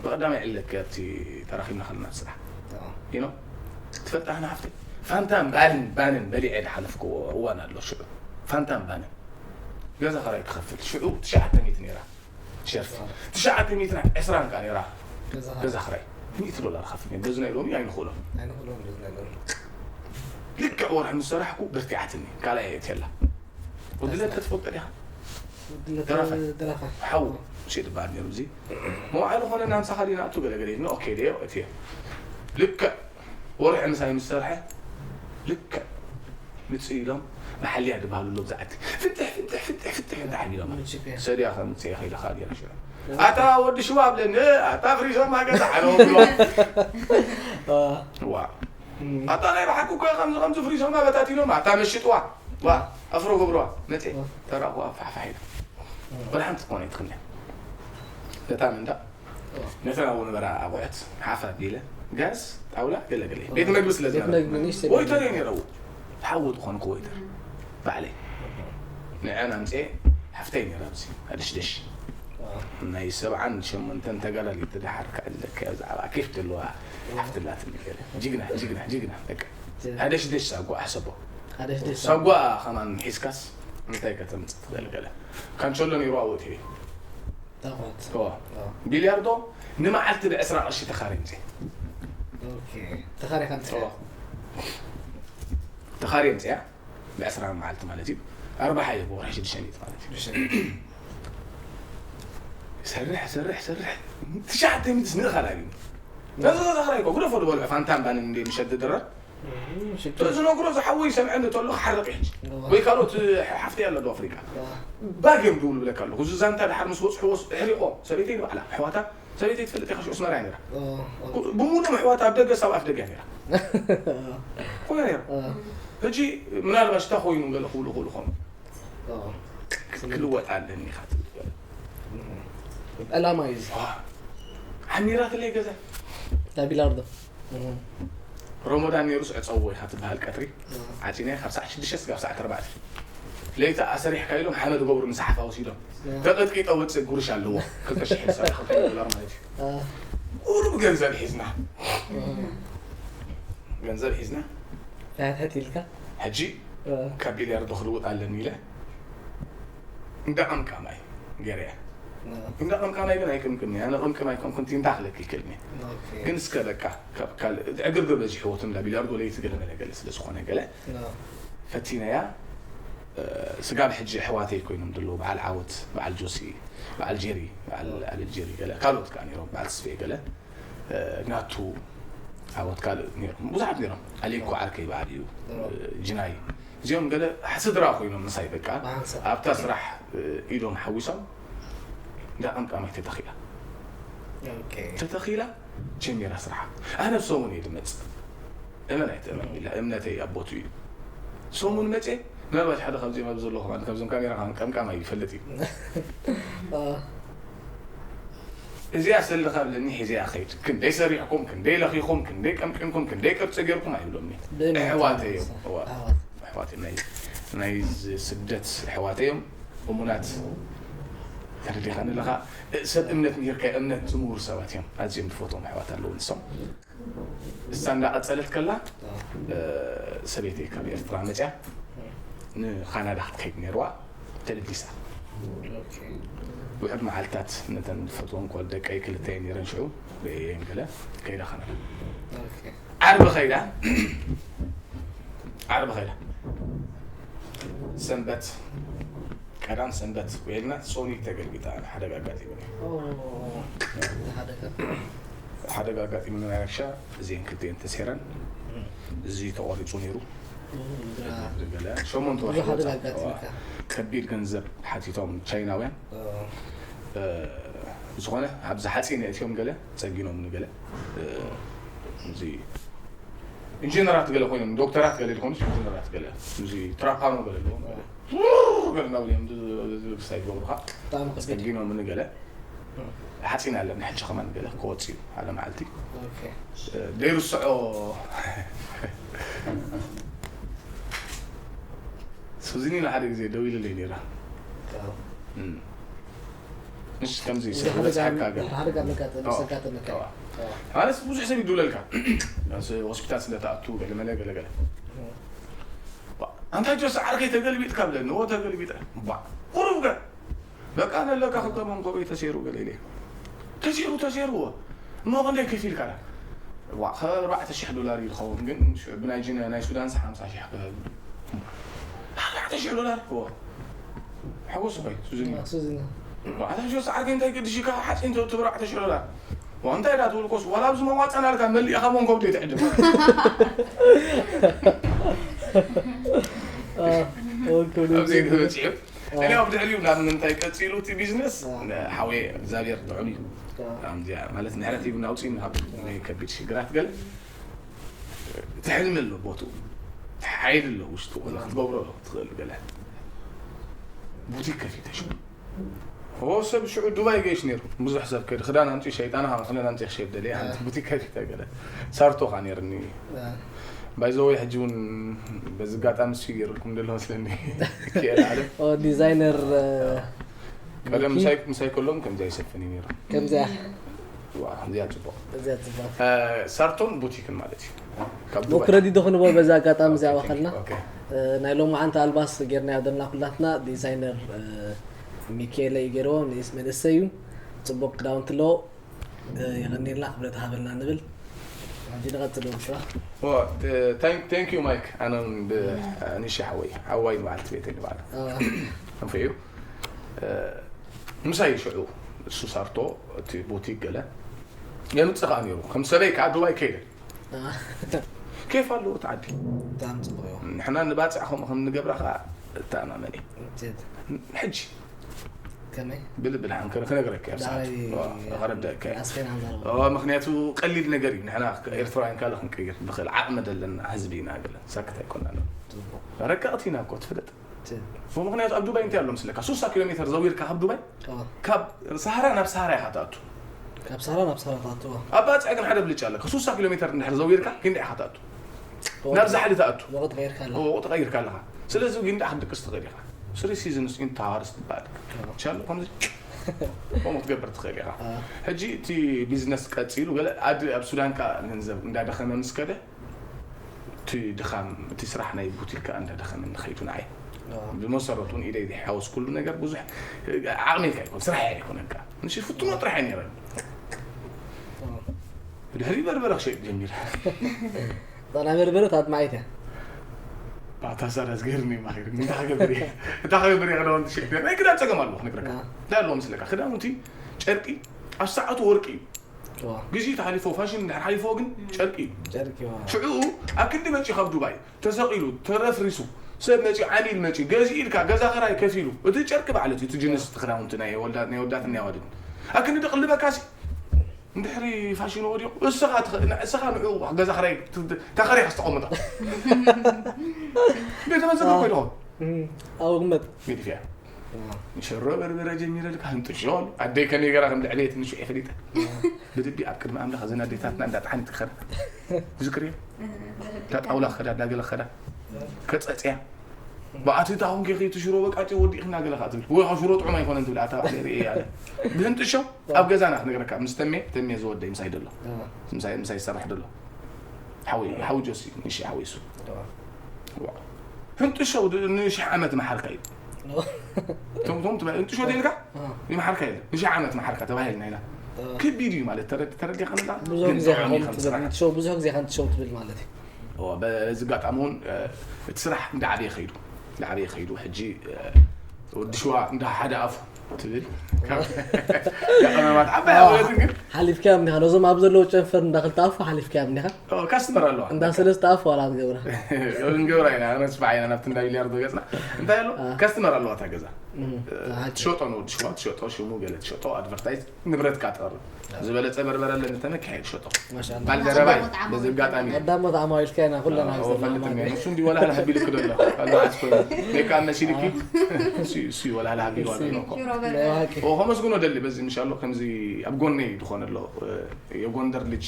ብቐዳማይ ዕለት ኣብቲ ተራኺብና ከለና ስራሕ ኢኖ ትፈልጣ ህና ሓፍተይ ፋንታን ባንን ባንን በሊዐ ዝሓለፍክዎ እዋን ኣሎ። ሽዑ ፋንታን ባንን ገዛ ኸራይ ክኸፍል ሽዑ ትሽዓተ ሚእቲ ነይራ ሸርፊ ትሽዓተ ሚእትን ዕስራን ከኣ ነይራ ገዛ ኸራይ ሚእቲ ዶላር ኸፍል ነይሩ። በዚ ናይ ሎሚ ኣይንኽእሎን። ልክዕ ወርሒ ምስ ሰራሕኩ በርቲዓትኒ ካልኣይ ኣየትየላ ወድለት ተትፈልጦ ዲኻ? ደራፋይ ሓው ሸ ትበሃል ነይሩ እዚ መዋዕለ ኾነ ናምሳኻ ዲና እቱ ገለገለ ኢልና ኦኬ ደዮ እትዮ ልክዕ ወርሒ ምሳይ ምስ ሰርሐ ልክዕ ምጽእ ኢሎም መሓልያ ዝበሃሉ ኣሎ ብዛዕቲ ፍትሕ ፍትሕ ፍትሕ ፍትሕ ፍትሕ ሓሊሎም ሰድያ ከም ምጽእ ከይለ ካል የረሽዑ ኣታ ወዲ ሽዋ ኣብለኒ ኣታ ፍሪዞማ ገዛ ዓለዎ ብሎ ዋ ኣታ ናይ ብሓቂ እኮ ከምዚ ከምዚ ፍሪዞማ በታቲኖም ኣታ መሽጥዋ ዋ ኣፍሮ ገብርዋ መጽእ ተራቑዋ ፋሕፋሕ ኢለ ወላ ሓንቲ ትኾነ ትኽነ ነታ መንዳ ነተን ኣብኡ ነበራ ኣቑሑት ሓፍ ኣቢለ ጋዝ ጣውላ ገለገለ ቤት መግቢ ስለ ዝነበረ ወይተር እየ ነይረ ሓዊ ዝኾንኩ ወይተር ባዕለይ ንዐን ኣምፅኤ ሓፍተይ ነይራ ኣብዚ ኣደሽደሽ ናይ ሰብዓን ሸሞንተን ተጋዳሊት ድሓር ክዕለካ ብዛዕባ ኬፍ ዘለዋ ሓፍትላትኒ ገለ ጅግና ጅግና ጅግና በቃ ኣደሽደሽ ሳጓ ኣሕሰቦ ሳጓ ከማን ሒዝካስ እንታይ ከተምፅእ ትኽእል ገለ ካንቸሎ ነይሩ ኣወት ታኾት ቢልያርዶ ንመዓልቲ ብዕስራ ቅርሺ ተኻሪ ምፅእ ተኻሪኻ ምፅእ ተኻሪ ምፅያ ብዕስራ መዓልቲ ማለት እዩ ኣርባሓ እዩ ብወርሒ ሽዱሽተ ሚእቲ ማለት እዩ ሰርሕ ሰርሕ ሰርሕ ትሽዓተ ሚእቲ ስንእኻ ላግኝ ነዚ ተኽራይ እኮ ግደፎ ዝበልዑ ፋንታን ባንን እንደ ምሸት ድረር ዝነግሮ ዝሓወይ ሰምዐኒ ተሎ ክሓርቕ ሕጂ ወይ ካልኦት ሓፍቲ ኣለዶ ኣፍሪቃ ባግ እዮም ድውል ብለካ ኣለኹ እዚ ዛንታ ድሓር ምስ በፅሕዎ ሕሪቆ ሰበይተይ ንባዕላ ኣሕዋታ ሰበይተይ ትፈልጥ ኢኻ ሽዑ ኣስመራ እያ ነይራ ብምሉእ ኣሕዋታ ኣብ ደገ ሳብ ኣፍ ደገ እያ ነይራ ኮያ ነይራ ሕጂ ምናልባሽ እንታይ ኮይኑ ገለ ክብሉ ክብሉ ኾኑ ክልወጥ ኣለኒ ኢኻ ትብል ዕላማ እዩ ዓሚራትለይ ገዛ ዳቢላርዶ ሮሞዳን ነይሩስ ዕፀዎ ኢኻ ትበሃል ቀትሪ ዓፂነ ካብ ሰዓት ሽዱሽተ ስጋብ ሰዓት ኣርባዕተ ለይቲ ኣሰሪሕካ ኢሎም ሓመድ ገብሩ ንሰሓፋ ወሲዶም ተቐጥቂጠ ወፅእ ጉርሽ ኣለዎ ክልተ ሽሕ ሰላሳ ክልተ ዶላር ማለት እዩ ቁሩብ ገንዘብ ሒዝና ገንዘብ ሒዝና ሕትሕት ኢልካ ሕጂ ካብ ቢልያርዶ ክልውጥ ኣለኒ ኢለ እንዳ ቀምቃማይ ገይረያ እንዳ ቀምቃማይ ግን ኣይቅምቅም ኣነ ቅምቅም ኣይኮንኩን ቲንታ ክለክ ይክእልኒ ግን እስከ በቃ ካብ ካልእ ዕግርግር በዚሕዎ ትም ቢልያርዶ ለይቲ ገለ መለ ገለ ስለ ዝኾነ ገለ ፈቲነያ ስጋብ ሕጂ ኣሕዋተይ ኮይኖም ዘለዉ በዓል ዓወት በዓል ጆሲ በዓል ጀሪ በዓል ኣልል ጀሪ ገለ ካልኦት ከዓ ነይሮም በዓል ተስፈየ ገለ ናቱ ዓወት ካልእ ነይሮም ብዙሓት ነይሮም ኣሌኮ ዓርከይ በዓል እዩ ጅናይ እዚኦም ገለ ስድራ ኮይኖም ምሳይ በቃ ኣብታ ስራሕ ኢዶም ሓዊሶም እንዳ ቀምቃማይ ተተኺላ ተተኺላ ጀሚራ ስርሓ ኣነ ብሰሙን እየ ዝመፅእ እመን ኣይትእመን ኢላ እምነተይ ኣቦቱ እዩ ሰሙን መፅእ ምናልባት ሓደ ካብዚኦም ኣብ ዘለኹም ኣነ ካብዞም ካሜራ ከም ቀምቃም ኣይፈልጥ እዩ እዚኣ ሰልኻ ብለኒ ሒዚኣ ኸይድ ክንደይ ሰሪሕኩም ክንደይ ለኺኹም ክንደይ ቀምቂምኩም ክንደይ ቅርፂ ገይርኩም ኣይብሎምኒ ኣሕዋተይ እዮም ኣሕዋተይ ናይ ናይ ስደት ኣሕዋተይ እዮም እሙናት ተረዲኻኒ ኣለኻ ሰብ እምነት ምሂርካ እምነት ዝምሁር ሰባት እዮም ኣዝዮም ዝፈትዎም ኣሕዋት ኣለዉ ንሶም እሳ እንዳቐጸለት ከላ ሰበይተይ ካብ ኤርትራ መጽያ ንካናዳ ክትከይድ ነይርዋ ተደጊሳ ውሕድ መዓልታት ነተን ዝፈትወን ኮል ደቀይ ክልተ እየን ነይረን ሽዑ ርእየን ገለ ከይዳ ካናዳ ዓርቢ ከይዳ ዓርቢ ከይዳ ሰንበት ቀዳም ሰንበት ውዒልና ሶኒ ተገልቢጣ ሓደጋ ኣጋጢሙኒ ሓደጋ ኣጋጢሙኒ ናይ ረብሻ እዚአን ክልቲአን ተስሒረን እዚ ተቆሪፁ ነይሩ። ገለ ሸሞንተ ወርሒ ከቢድ ገንዘብ ሓቲቶም ቻይናውያን። ዝኾነ ኣብዚ ሓፂን የእትዮም፣ ገለ ፀጊኖም፣ ንገለ እዚ ኢንጂነራት ገለ ኮይኖም፣ ዶክተራት ገለ ዝኾኑ፣ ኢንጂነራት ገለ፣ እዚ ትራፓኖ ገለ ኣለዎም፣ ገለ ገለ እናብሉ እዮም። ሳይ ገብሩካ ፀጊኖም፣ ንገለ ሓፂን ኣለና ሕጂ ከማን፣ ገለ ክወፅ እዩ ሓደ መዓልቲ። ደይርስዖ ሱዚኒ ንሓደ ግዜ ደው ኢሉለይ ነይራ። ንሽ ከምዚ ዝበፅሓካ ማለት ብዙሕ ሰብ ይድውለልካ፣ ሆስፒታል ስለተኣቱ ገለመለ ገለገለ። ኣንታ ጆስ ዓርከይ ተገልቢጥካ ብለኒ። ዎ ተገልቢጠ። ቁሩብ ገ በቃ ነለካ ክልተ መንኮበይ ተሰይሩ ገለ ኢለ። ተሰይሩ ተሰይሩ እሞ ክንደይ ከፊልካ? ዋ፣ ከ ኣርባዕተ ሽሕ ዶላር እዩ ዝኸውን፣ ግን ብናይ ጅነ ናይ ሱዳንስ ሓምሳ ሽሕ ክህብ። ኣርባዕተ ሽሕ ዶላር እኮ። ሓጎስ ኾይ ሱዝኒ። ሱዝኒ። ኣታ ጆስ ዓርከይ እንታይ ገድሽካ ሓፂን ትብል ኣርባዕተ ሽሕ ዶላር? ዋ፣ እንታይ ዳ ትብል ኮስ ዋላ ኣብዚ መዋፃና ኣልካ መሊእኻ መንኮብ ዘይትዕድም። ኣብዚ ተበፂሑ እኔ ኣብ ድሕሪኡ ናብ ምንታይ ቀፂሉ እቲ ቢዝነስ? ሓወየ እግዚኣብሔር ጥዑም እዩ። ኣምዚኣ ማለት ምሕረት ሂቡና ኣውፂእና ካብ ናይ ከቢድ ሽግራት ገለ እቲ ሕልሚ ኣሎ ቦትኡ፣ ሓይሊ ኣሎ ውሽጡ፣ ክትገብሮ ትኽእል ገለ ቡቲክ ከፊተ ሽዑ። ኦ ሰብ ሽዑ ዱባይ ገይሽ ነይሩ። ብዙሕ ሰብ ከይዱ ክዳን ኣምፂ ሸይጣና ካብ ክዳን ኣምፂ ክሸይድ ደልየ ሓንቲ ቡቲክ ከፊተ ገለ ሳርቶ ካ ነይርኒ። ባይዘወይ ሕጂ እውን በዚ ኣጋጣሚ እሱ ይገይርልኩም ደሎ መስለኒ። ክኤል ዓለም ኦ ዲዛይነር ቀደም ምሳይ ምሳይ ከሎም ከምዚ ኣይሰፍን እዩ ነይሩ። ከምዚያ ዋ እዚኣ ፅቡቅ እዚኣ ፅቡቅ ሳርቶን ቡቲክን ማለት እዩ። ካብ ዱባይ ክረዲ ዶ ክንቦ በዛ ኣጋጣሚ እዚኣ ኦኬ፣ ወኸልና ኦኬ። ናይ ሎማዓንቲ ኣልባስ ጌርና ያደልና ኩላትና ዲዛይነር ሚካኤለ እዩ ገይርዎ። ንእስ መንእሰይ እዩ። ፅቡቅ ክዳውንቲ ኣለዎ። የቐኒልና ክብረት ሃበልና ንብል። ሕጂ ንቐፅል ወዲ ስራሕ። Well, thank you Mike. ኣነ ንሽ ሓወይ ሓዋይ በዓልቲ ቤተይ ንባዕላ ኣንፈ እዩ። ምሳይ ሽዑ እሱ ሳርቶ እቲ ቡቲክ ገለ የምፅእ ከዓ ነይሩ ከም ሰበይ ከዓ ዱባይ ከይደ ኬፍ ኣለዎ እቲ ዓዲ። ብጣዕሚ ፅቡቅ እዩ። ንሕና ንባፅዕ ከምኡ ከም ንገብራ ከዓ እተኣማመን እየ። እትት። ሕጂ ከመይ? ብልብል ሓንከረ ክነግረካ እየ ኣብ ሰዓት። ዳይ- ዋ፣ ከረድአካ እየ። ኣስከና ንዛረብ። ዋ፣ ምክንያቱ ቀሊል ነገር እዩ። ንሕና ኤርትራውያን ካልእ ክንቀይር ንኽእል ዓቕሚ ዘለና ህዝቢ ኢና ገለ ሳክት ኣይኮናን። ፅቡቅ። ረቀቕቲ ኢና እኮ ትፍለጥ። እትት። ምክንያቱ ኣብ ዱባይ እንታይ ኣሎ ምስለካ? ሱሳ ኪሎ ሜትር ዘዊርካ ካብ ዱባይ ዋ። ካብ ሰሃራ ናብ ሰሃራ ኢኻ ትኣቱ። ካብ ሳራ ናብ ሳራ ትኣትዋ። ኣብ ባፅዕ ግን ሓደ ብልጫ ኣለካ። ሱሳ ኪሎ ሜትር እንድሕር ዘዊርካ ክንደይ ኢኻ ትኣቱ? ናብ ዛሕሊ ትኣቱ። ወቕት ቀይርካ ኣለኻ። ወቕት ቀይርካ ኣለኻ። ስለዚ ግን ደኣ ክትድቅስ ትኽእል ኢኻ። ስሪ ሲዝንስ ኢን ታዋርስ ትበሃል። ሻሎ ከምዚ ከምኡ ክትገብር ትኽእል ኢኻ። ሕጂ እቲ ቢዝነስ ቀፂሉ ገለ ኣድ ኣብ ሱዳን ከዓ ገንዘብ እንዳደኸመ ምስ ከደ እቲ ድኻም እቲ ስራሕ ናይ ቡቲክ ከዓ እንዳደኸመ ንኸይዱ ንዓይ ብመሰረቱ ንኢደይ ዝሓወስ ኩሉ ነገር ብዙሕ ዓቕሚ ኢልካ ይኮን ስራሕ ኣይኮነን ከዓ ንሽ ፍትኖ ጥራሕ እየ ነይረ ድሕሪ በርበረ ክሸጥ ጀሚረ ጠና በርበረ ታጥማዓይት እያ ባታ ሳዳ ዝገርኒ ማኺር እንታይ ክገብር እየ እንታይ ክገብር እየ ክዳውንቲ ሸጥ ናይ ክዳን ፀገም ኣለዎ ክነግረካ እንታይ ኣለዎ ምስለካ ክዳውንቲ ጨርቂ ኣብ ሰዓቱ ወርቂ እዩ ግዜ ተሓሊፎ ፋሽን እንድሕር ሓሊፎ ግን ጨርቂ እዩ ጨርቂ ሽዑ ኣብ ክንዲ መፂ ካብ ዱባይ ተሰቒሉ ተረፍሪሱ ሰብ መፂ ዓሚል መፂ ገዚ ኢልካ ገዛ ክራይ ከፊሉ እቲ ጨርቂ ባዕለት እዩ እቲ ጅንስ እቲ ክዳውንቲ ናይ ወዳት ናይ ወዳት ናይ ዋድን ኣብ ክንዲ ደቕልበካ ሲ እንድሕሪ ፋሽኑ ወዲቑ እስኻ እስኻ ንዑ ገዛ ክራይ ተኸሪኻ ዝተቐምጦ ቤተ መዘጋ ኮይልኹም ኣውግመት ገዲፍያ ሽሮ በርበረ ጀሚረ ልካ ህንጥሾ ኣደይ ከመይ ገራ ከም ልዕለየ ትንሽ ፈሊጠ ብልቢ ኣብ ቅድሚ ኣምላኽ እዘን ኣዴታትና እንዳጥሓኒት ክኸዳ ዝክርዮ እታ ጣውላ ክኸዳ እንዳገለ ክኸዳ ከፀፅያ ብኣቲ እታ ኮንኬ ከይትሽሮ በቃ ጭ ወዲእኽና ገለ ከዓ ትብል ወይ ሽሮ ጥዑም ኣይኮነን ትብል ኣታ ባዕለይ ርእየ ኣለ ብህንጥሾ ኣብ ገዛና ክነግረካ ምስ ተሜ ተሜ ዝወደይ ምሳይ ደሎ ምሳይ ዝሰርሕ ደሎ ሓዊ ሓዊ ጆሲ ንሽ ሓዊ እሱ ህንጥሾ ንሽሕ ዓመት መሓርካ እዩ ቶም ቶም ትበል ህንጥሾ ተይልካ ይመሓርካ የለ ንሽሕ ዓመት መሓርካ ተባሂልና ኢና ከቢድ እዩ ማለት ተረዲኻ ንላ ብዙሕ ግዜ ከም ትብል ትሸው ብዙሕ ግዜ ከም ትሸው ትብል ማለት እዩ በዚ ኣጋጣሚ እውን እቲ ስራሕ እንዳዓበየ ከይዱ እንዳዓበየ ከይዱ ሕጂ ወዲ ሽዋ እንዳ ሓደ ኣፉ ትብል ካብ ቀመማት ዓባይ ኣበለትን ግን ሓሊፍካዮም ዲኻ? ነዞም ኣብ ዘለዉ ጨንፈር እንዳ ክልተ ኣፉ ሓሊፍካዮም ዲኻ? ኦ፣ ካስተመር ኣለዋ። እንዳ ሰለስተ ኣፉ ዋላ ትገብራ? እንገብራ ኢና፣ ነስፋሕ ኢና ናብቲ እንዳ ቢልያርዶ ገጽና። እንታይ ኣሎ? አ። ካስተመር ኣለዋ እታ ገዛ። እም፣ ኣሃ። ትሸጦ ንወዲ ሽዋ፣ ትሸጦ ሽሙ ገለ ትሸጦ፣ ኣድቨርታይዝ ንብረትካ ትቐርብ። ዝበለጸ በርበረ ኣለኒ ተነኪሐ ትሸጦ። ማሻኣላ። ባልደረባይ ቀዳሞት ዓማዊል በዚ ኣጋጣሚ ከይና። ቀዳሞት ዓማዊል ከይና ኩለና ኣዎ፣ ዘለና ፈልጥ ማለት እኒኦ። እዩ። ንሱ እንዲ ወላ ሃቢ ልክ ደሎ። ካልኦ ዓስኮ እዩ። ሜካ መሲልኪ። እሱ እሱ ወላ ሃቢ ዋላ ነው። ሽሮ በርበረ። ናይ ብሓቂ። ኦ፣ ከመስግኖ ደሊ በዚ ምሻሎ ከምዚ ኣብ ጎነይ ዝኾነ ኣሎ የጎንደር ልጅ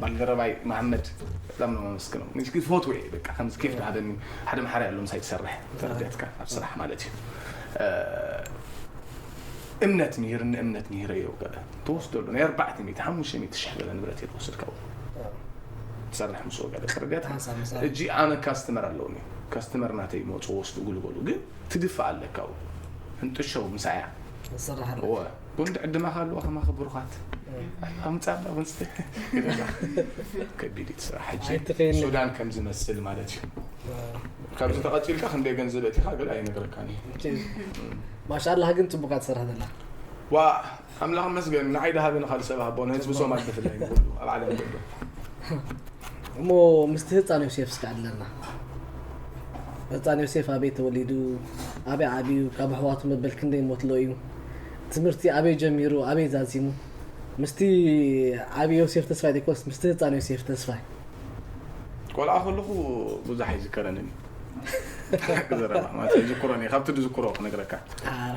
ባልደረባይ መሐመድ በጣም ነው የማመሰግነው። ንግድ ፎቶ በቃ ከምዚ ኬፍ ዳሃበኒ ሓደ መሓሪ ኣሎ ምሳይ ትሰርሕ ተረዲያትካ ኣብ ስራሕ ማለት እዩ። እ፣ እምነት ምሂርኒ እምነት ምሂረ እዮ ገለ ተወስደሉ ናይ ኣርባዕተ ሚእቲ ሓሙሽተ ሚእቲ ሽሕ ገለ ንብረት እየ ተወስድ ካብኡ ትሰርሕ ምስ ወገለ ተረዲያትካ። ሓንሳብ ምሳሌ። እጂ ኣነ ካስተመር ኣለውኒ ካስተመር ናተይ መፁ ወስዱ ግልገሉ ግን ትድፋእ ኣለካ ኣብኡ። ህንጥሾ ምሳያ ዝስራሕ ኣሎ። እወ ጉንዲ ዕድማ ካለዋ ከማኺ ብሩኻት ኣምጻ ኣባ ብንስተ ከቢድ እዩ ስራሕ ሕጂ ኣይትኸይን። ሱዳን ከም ዝመስል ማለት እዩ። ካብዚ ተቐጺልካ ክንደይ ገንዘብ እቲኻ ገለ ኣይነግረካን እዩ። ማሻኣላህ ግን ጽቡቃ ትሰርሕ ዘላ። ዋ ኣምላኽ መስገን ንዓይ ደሃበ ንኻል ሰብ ሃቦ ንህዝቢ ሶማል ብፍላይ ንኹሉ ኣብ ዓለም ኩሉ እሞ ምስቲ ህፃን ዮሴፍ እስከ ኣለና። ህፃን ዮሴፍ ኣበይ ተወሊዱ፣ ኣበይ ዓብዩ፣ ካብ ኣሕዋቱ መበል ክንደይ ሞትሎ እዩ፣ ትምህርቲ ኣበይ ጀሚሩ ኣበይ ዛዚሙ፣ ምስቲ ዓብዪ ዮሴፍ ተስፋይ ዘይኮስ ምስቲ ህፃን ዮሴፍ ተስፋይ። ቆልዓ ከለኹ ብዙሕ ኣይዝከረንን እዩ። ሓቂ ዘረባ ማለት ኣይዝክሮን እየ ካብቲ ዝዝክሮ ክነግረካ። ኣረ፣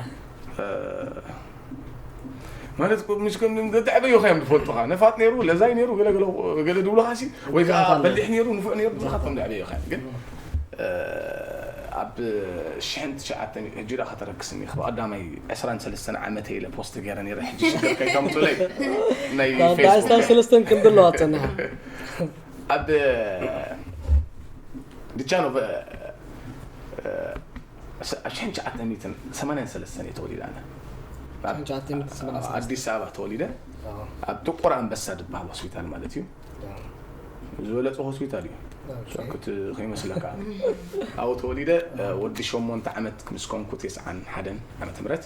ማለት ምስ ከም ዘተዕበዮ ከዮም ዝፈልጡኻ ነፋጥ ነይሩ ለዛይ ነይሩ ገለገለ ገለ ድብሉኻ ሲ ወይ ከዓ ብዙሓት ኣለዉ። በሊሕ ነይሩ ንፉዕ ነይሩ ብዙሓት ከም ዘዕበዮ ከዮም ግን ኣብ ሽሕን ትሽዓተ ሕጂ ዳ ከተረክስኒ ካብ ቀዳማይ ዕስራን ሰለስተን ዓመተ ኢለ ፖስት ገይረ ነይረ ሕጂ ሽግር ከይተምፁለይ ናይ ዳስታ ፌስቡክ ሰለስተን ክንዲ ኣለዋ ፀኒሓ። ኣብ ዲቻኖ ኣብ ሽሕን ትሽዓተ ሚእትን ሰማንያን ሰለስተን እየ ተወሊደ ኣነ ኣብ ሽሕን ትሽዓተ ሚእትን ሰማንያን ሰለስተን። ኣዲስ ኣበባ ተወሊደ ኣብ ጥቁር ኣንበሳ ዝበሃል ሆስፒታል ማለት እዩ ዝበለፀ ሆስፒታል እዩ ኦኬ። ክት ከይመስለካ ኣብኡ ተወሊደ ወዲ ሸሞንተ ዓመት ምስ ኮንኩ ተስዓን ሓደን ዓመተ ምህረት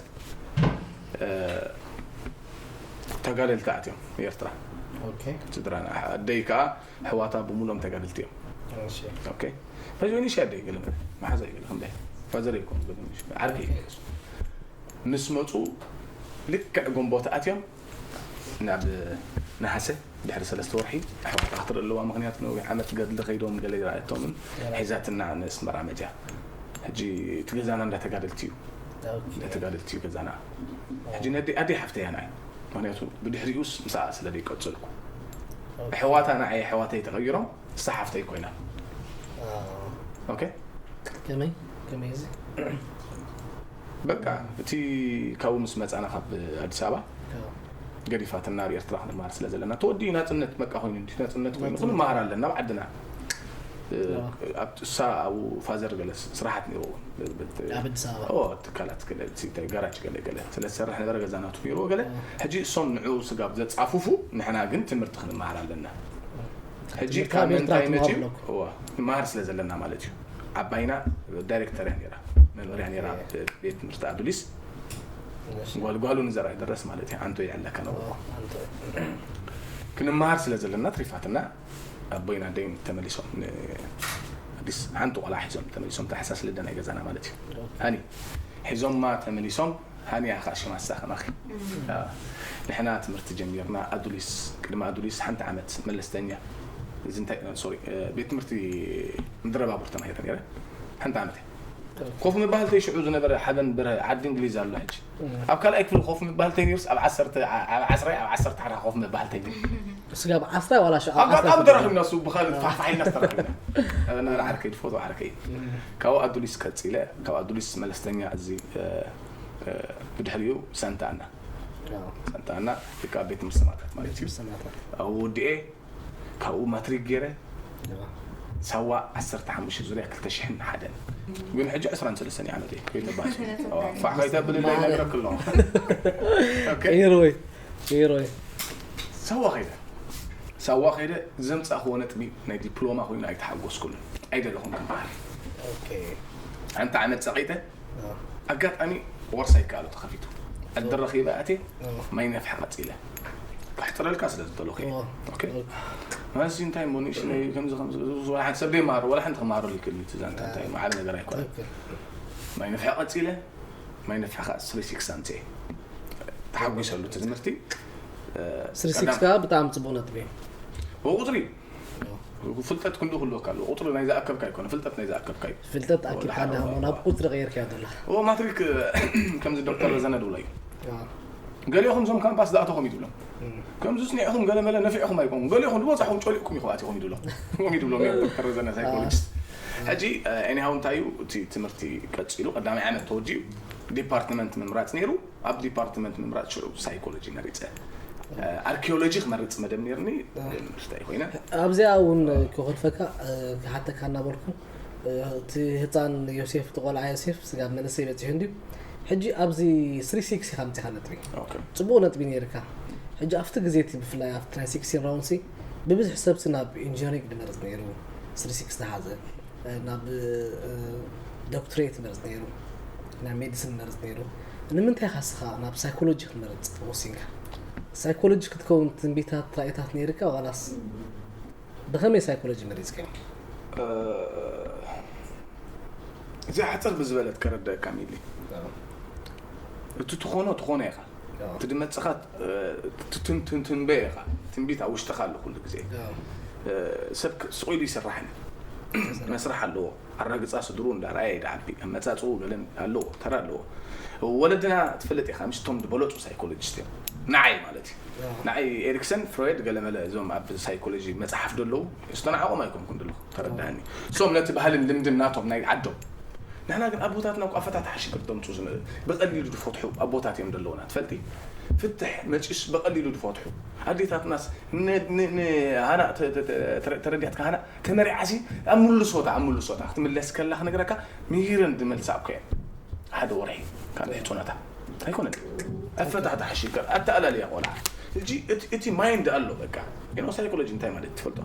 ተጋደልቲ ኣትዮም ኤርትራ ኦኬ። ስድራና ኣደይ ከዓ ኣሕዋታ ብምሉኦም ተጋደልቲ እዮም እሺ። ኦኬ ፈዚኒ ሻደይ ገለ መሓዛ ይገለ ከምዳይ ፋዘር ይኮን ገለ ዓርከይ ይገለሱ ምስ መፁ ልክዕ ግንቦት ኣትዮም ናብ ነሃሰ ድሕሪ ሰለስተ ወርሒ ኣሕዋታ ክትርኢ ኣለዋ ምክንያቱ ነዊሕ ዓመት ገድሊ ከይዶም ገለ ይረኣየቶምን ሒዛትና ነስመራ መጃ ሕጂ እቲ ገዛና እንዳተጋደልቲ እዩ ኦኬ። እንዳተጋደልቲ እዩ ገዛና ሕጂ ነዲ ኣደይ ሓፍተይ እያ ንዓይ ምክንያቱ ብድሕሪኡስ ምስኣ ስለ ዘይቀፅልኩ ኣሕዋታ ንዓይ ኣሕዋተይ ተቐይሮም ንሳ ሓፍተይ ኮይና ኣዎ። ኦኬ ከመይ ከመይ እዚ በቃ እቲ ካብኡ ምስ መፃና ካብ ኣዲስ ኣበባ ኣዎ። ገዲፋትና ኣብ ኤርትራ ክንመሃር ስለ ዘለና ተወዲኡ ናፅነት በቃ ኮይኑ እንዲ ናፅነት ኮይኑ ክንመሃር ኣለና ኣብ ዓድና እ፣ ኣብ እሳ ኣብኡ ፋዘር ገለ ስራሓት ነይርዎ ኣብ ኣዲስ ኣበባ ኦ ትካላት ገለ እቲ እንታይ ጋራጅ ገለ ገለ ስለ ዝሰርሕ ነበረ ገዛ ናቱ ነይርዎ ገለ ሕጂ እሶም ንዑ ስጋብ ዘፃፉፉ ንሕና ግን ትምህርቲ ክንመሃር ኣለና ሕጂ ትምህርቲ ካብ ኣብ ኤርትራ ምንታይ ትመሃር መፅኡ ኣለኩም። እዋ ንመሃር ስለ ዘለና ማለት እዩ ዓባይና ዳይሬክተር እያ ነራ መምህር እያ ነራ ቤት ትምህርቲ ኣዱሊስ ጓልጓሉ ንዘርኣይ ደረስ ማለት እዩ ዓንቶ ይዕለካ ነበርኩ ኣንተ ክንመሃር ስለ ዘለና ትሪፋትና ኣቦይን ኣደይን ተመሊሶም ንኣዲስ ሓንቲ ቆልዓ ሒዞም ተመሊሶም ታሕሳስ ልደ ናይ ገዛና ማለት እዩ ሃኒ ሒዞማ ተመሊሶም ሃኒ እያ ከዓ ሽማ ንሳ ከማኺ ንሕና ትምህርቲ ጀሚርና ኣዱሊስ ቅድሚ ኣዱሊስ ሓንቲ ዓመት መለስተኛ እዚ እንታይ ሶሪ ቤት ትምህርቲ ምድረ ባቡር ተማሂረ ነይረ ሓንቲ ዓመት እያ ኮፍ ምባህልተይ ሽዑ ዝነበረ ሓበን በረ ዓዲ እንግሊዝ ኣሎ ሕጂ ኣብ ካልኣይ ክፍሊ ኮፍ ምባህልተይ ነይሩስ ኣብ ዓሰርተ ኣብ ዓስራይ ኣብ ዓሰርተ ሓደ ኮፍ ምባህልተይ ነይሩ ስጋብ ዓስራ ዋላ ሸ ኣጋጣሚ ተራኺብና እሱ ብኻልእ ፋሕፋሕ ኢልና ዝተራኺብና ነበረ ዓርከይ ትፈትዎ ዓርከይ ካብ ኣዱሊስ ቀፂለ ካብ ኣዱሊስ መለስተኛ እዚ ብድሕሪኡ ሳንታና ሳንታና ደቂ ቤት ትምህርቲ ሰማእታት ማለት እዩ ሰማታት ኣብኡ ወዲኤ ካብኡ ማትሪክ ገይረ ሳዋ ዓሰርተ ሓሙሽተ ዙርያ ክልተ ሽሕን ሓደን ግን ሕጂ ዕስራን ሰለስተን ዓመት እዩ ከይተባህል ፋሕ ከይተብልለይ ነግረክ ኣለኹ ኦኬ ይርወይ ይርወይ ሳዋ ከይደ ሳዋ ከይደ ዘምፃእክዎ ነጥቢ ናይ ዲፕሎማ ኮይኑ ኣይተሓጎስኩሉን ኣይደለኹም ክበሃል ኦኬ ሓንቲ ዓመት ፀቒጠ አ፣ ኣጋጣሚ ወርሳ ይከኣሉ ተኸፊቱ ዕድል ረኺበ ኣትየ ማይ ነፍሐ ቀጺለ። ከሕጽረልካ ስለ ዝደለኹ እየ። ኦኬ። ማለት እዚ እንታይ እሞ ንእሽነይ ከምዚ ከምዚ፣ ወላ ሓንቲ ሰብ ደይመሃሮ፣ ወላ ሓንቲ ክመሃረሉ ይክእል እዩ። እቲ ዛንታ እንታይ እሞ ዓቢ ነገር ኣይኮነን። ማይ ነፍሐ ቀጺለ፣ ማይ ነፍሐ ከዓ ስሪ ሲክስ ኣምጽኤ። ተሓጒሰሉ እቲ ትምህርቲ። ስሪ ሲክስ ከዓ ብጣዕሚ ጽቡቕ ነጥቢ እዩ። ብቁጽሪ ፍልጠት ክንዱ ክህልወካ ኣለዎ። ቁጽሪ ናይ ዝኣከብካ ኣይኮነ፣ ፍልጠት ናይ ዝኣከብካ እዩ። ፍልጠት ኣኪብካ እንዳ እሞ ናብ ቁጽሪ ቀይርካዮ ዘለኻ። እዎ ማትሪክ ከምዚ ዶክተር ረዘነ ድብሎ እዩ። ገሊኹም እዞም ካምፓስ ዝኣተኹም እዩ ድብሎም። ከምዚ ጽኒዕኹም ገለመለ ነፊዕኹም ኣይኮኑን። ገሊኹም ዝበጻሕኹም ጨሊቕኩም ኢኹም ኣቲኹም እዩ ድብሎም። ከምኡ እዩ ድብሎም እዮም ዶክተር ረዘነ ሳይኮሎጂስት። ሕጂ ኤኒሃው እንታይ እዩ እቲ ትምህርቲ ቀጺሉ ቀዳማይ ዓመት ተወዲኡ ዲፓርትመንት ምምራጽ ነይሩ። ኣብ ዲፓርትመንት ምምራጽ ሽዑ ሳይኮሎጂ መሪጸ። ኣርኪኦሎጂ ክመርጽ መደብ ነይርኒ ምርታይ ኮይነ። ኣብዚኣ እውን ክኾልፈካ ክሓተካ እናበልኩ እቲ ህፃን ዮሴፍ እቲ ቆልዓ ዮሴፍ ስጋብ መንእሰይ በፂሑ እንድዩ። ሕጂ ኣብዚ ስሪ ሲክስ ኢኻ ኣምፂኻ ነጥቢ። ጽቡቕ ነጥቢ ነይርካ። ሕጂ ኣብቲ ግዜ እቲ ብፍላይ ኣብቲ ናይ ሲክስቲን ራውንድሲ ብብዝሒ ሰብሲ ናብ ኢንጂነሪንግ ድመርፅ ነይሩ። ስሪ ሲክስ ዝሓዘ ናብ ዶክትሬት መርፅ ነይሩ፣ ናብ ሜዲሲን መርፅ ነይሩ። ንምንታይ ኢኻ እስኻ ናብ ሳይኮሎጂ ክትመርፅ ወሲንካ? ሳይኮሎጂ ክትከውን ትንቢታት ራእይታት ነይርካ ዋላስ ብኸመይ ሳይኮሎጂ መሪፅካዮ? እዚኣ ሕፅር ብዝበለት ከረደእካ ሚሊ፣ እቲ ትኾኖ ትኾኖ ኢኻ። እቲ ድመፅኻ ትንበዮ ኢኻ። ትንቢት ኣብ ውሽጥኻ ኣሎ ኩሉ ግዜ። ሰብ ስቕ ኢሉ ይስራሕን መስራሕ ኣለዎ። ኣራግፃ ስድሩ እንዳረኣየ ይድዓቢ። ኣመፃፅኡ ገለን ኣለዎ፣ ተራ ኣለዎ። ወለድና ትፈልጥ ኢኻ፣ ምስቶም ዝበለፁ ሳይኮሎጂስት እዮም ንዓይ ማለት እዩ። ንዓይ ኤሪክሰን፣ ፍሮይድ፣ ገለመለ እዞም ኣብ ሳይኮሎጂ መፅሓፍ ደለዉ ዝተናዕቆም ኣይኮንኩን ደለኹ፣ ተረዳሃኒ። እሶም ነቲ ባህልን ልምድን ናቶም ናይ ዓዶም። ንሕና ግን ኣቦታትና እኮ ኣፈታትሓ ሽግር ደምፁ ዝነ ብቐሊሉ ዝፈትሑ ኣቦታት እዮም ደለዉና ትፈልጢ። ፍትሕ መፂኡስ ብቐሊሉ ዝፈትሑ ኣዴታትናስ ንሃና ተረዲያትካ ሃና ተመሪዓሲ ኣብ ምልሶታ ኣብ ምልሶታ ክትምለስ ከላ ክነግረካ ምሂረን ዝመልሳ እኮ እየን። ሓደ ወርሒ ካብ ሕፅኖታ ኣይኮነን። ኣፈታትሓ ሽግር ኣተኣላልያ ቆልዓ። ሕጂ እቲ ማይንድ ኣሎ በቃ ሳይኮሎጂ እንታይ ማለት ትፈልጦ?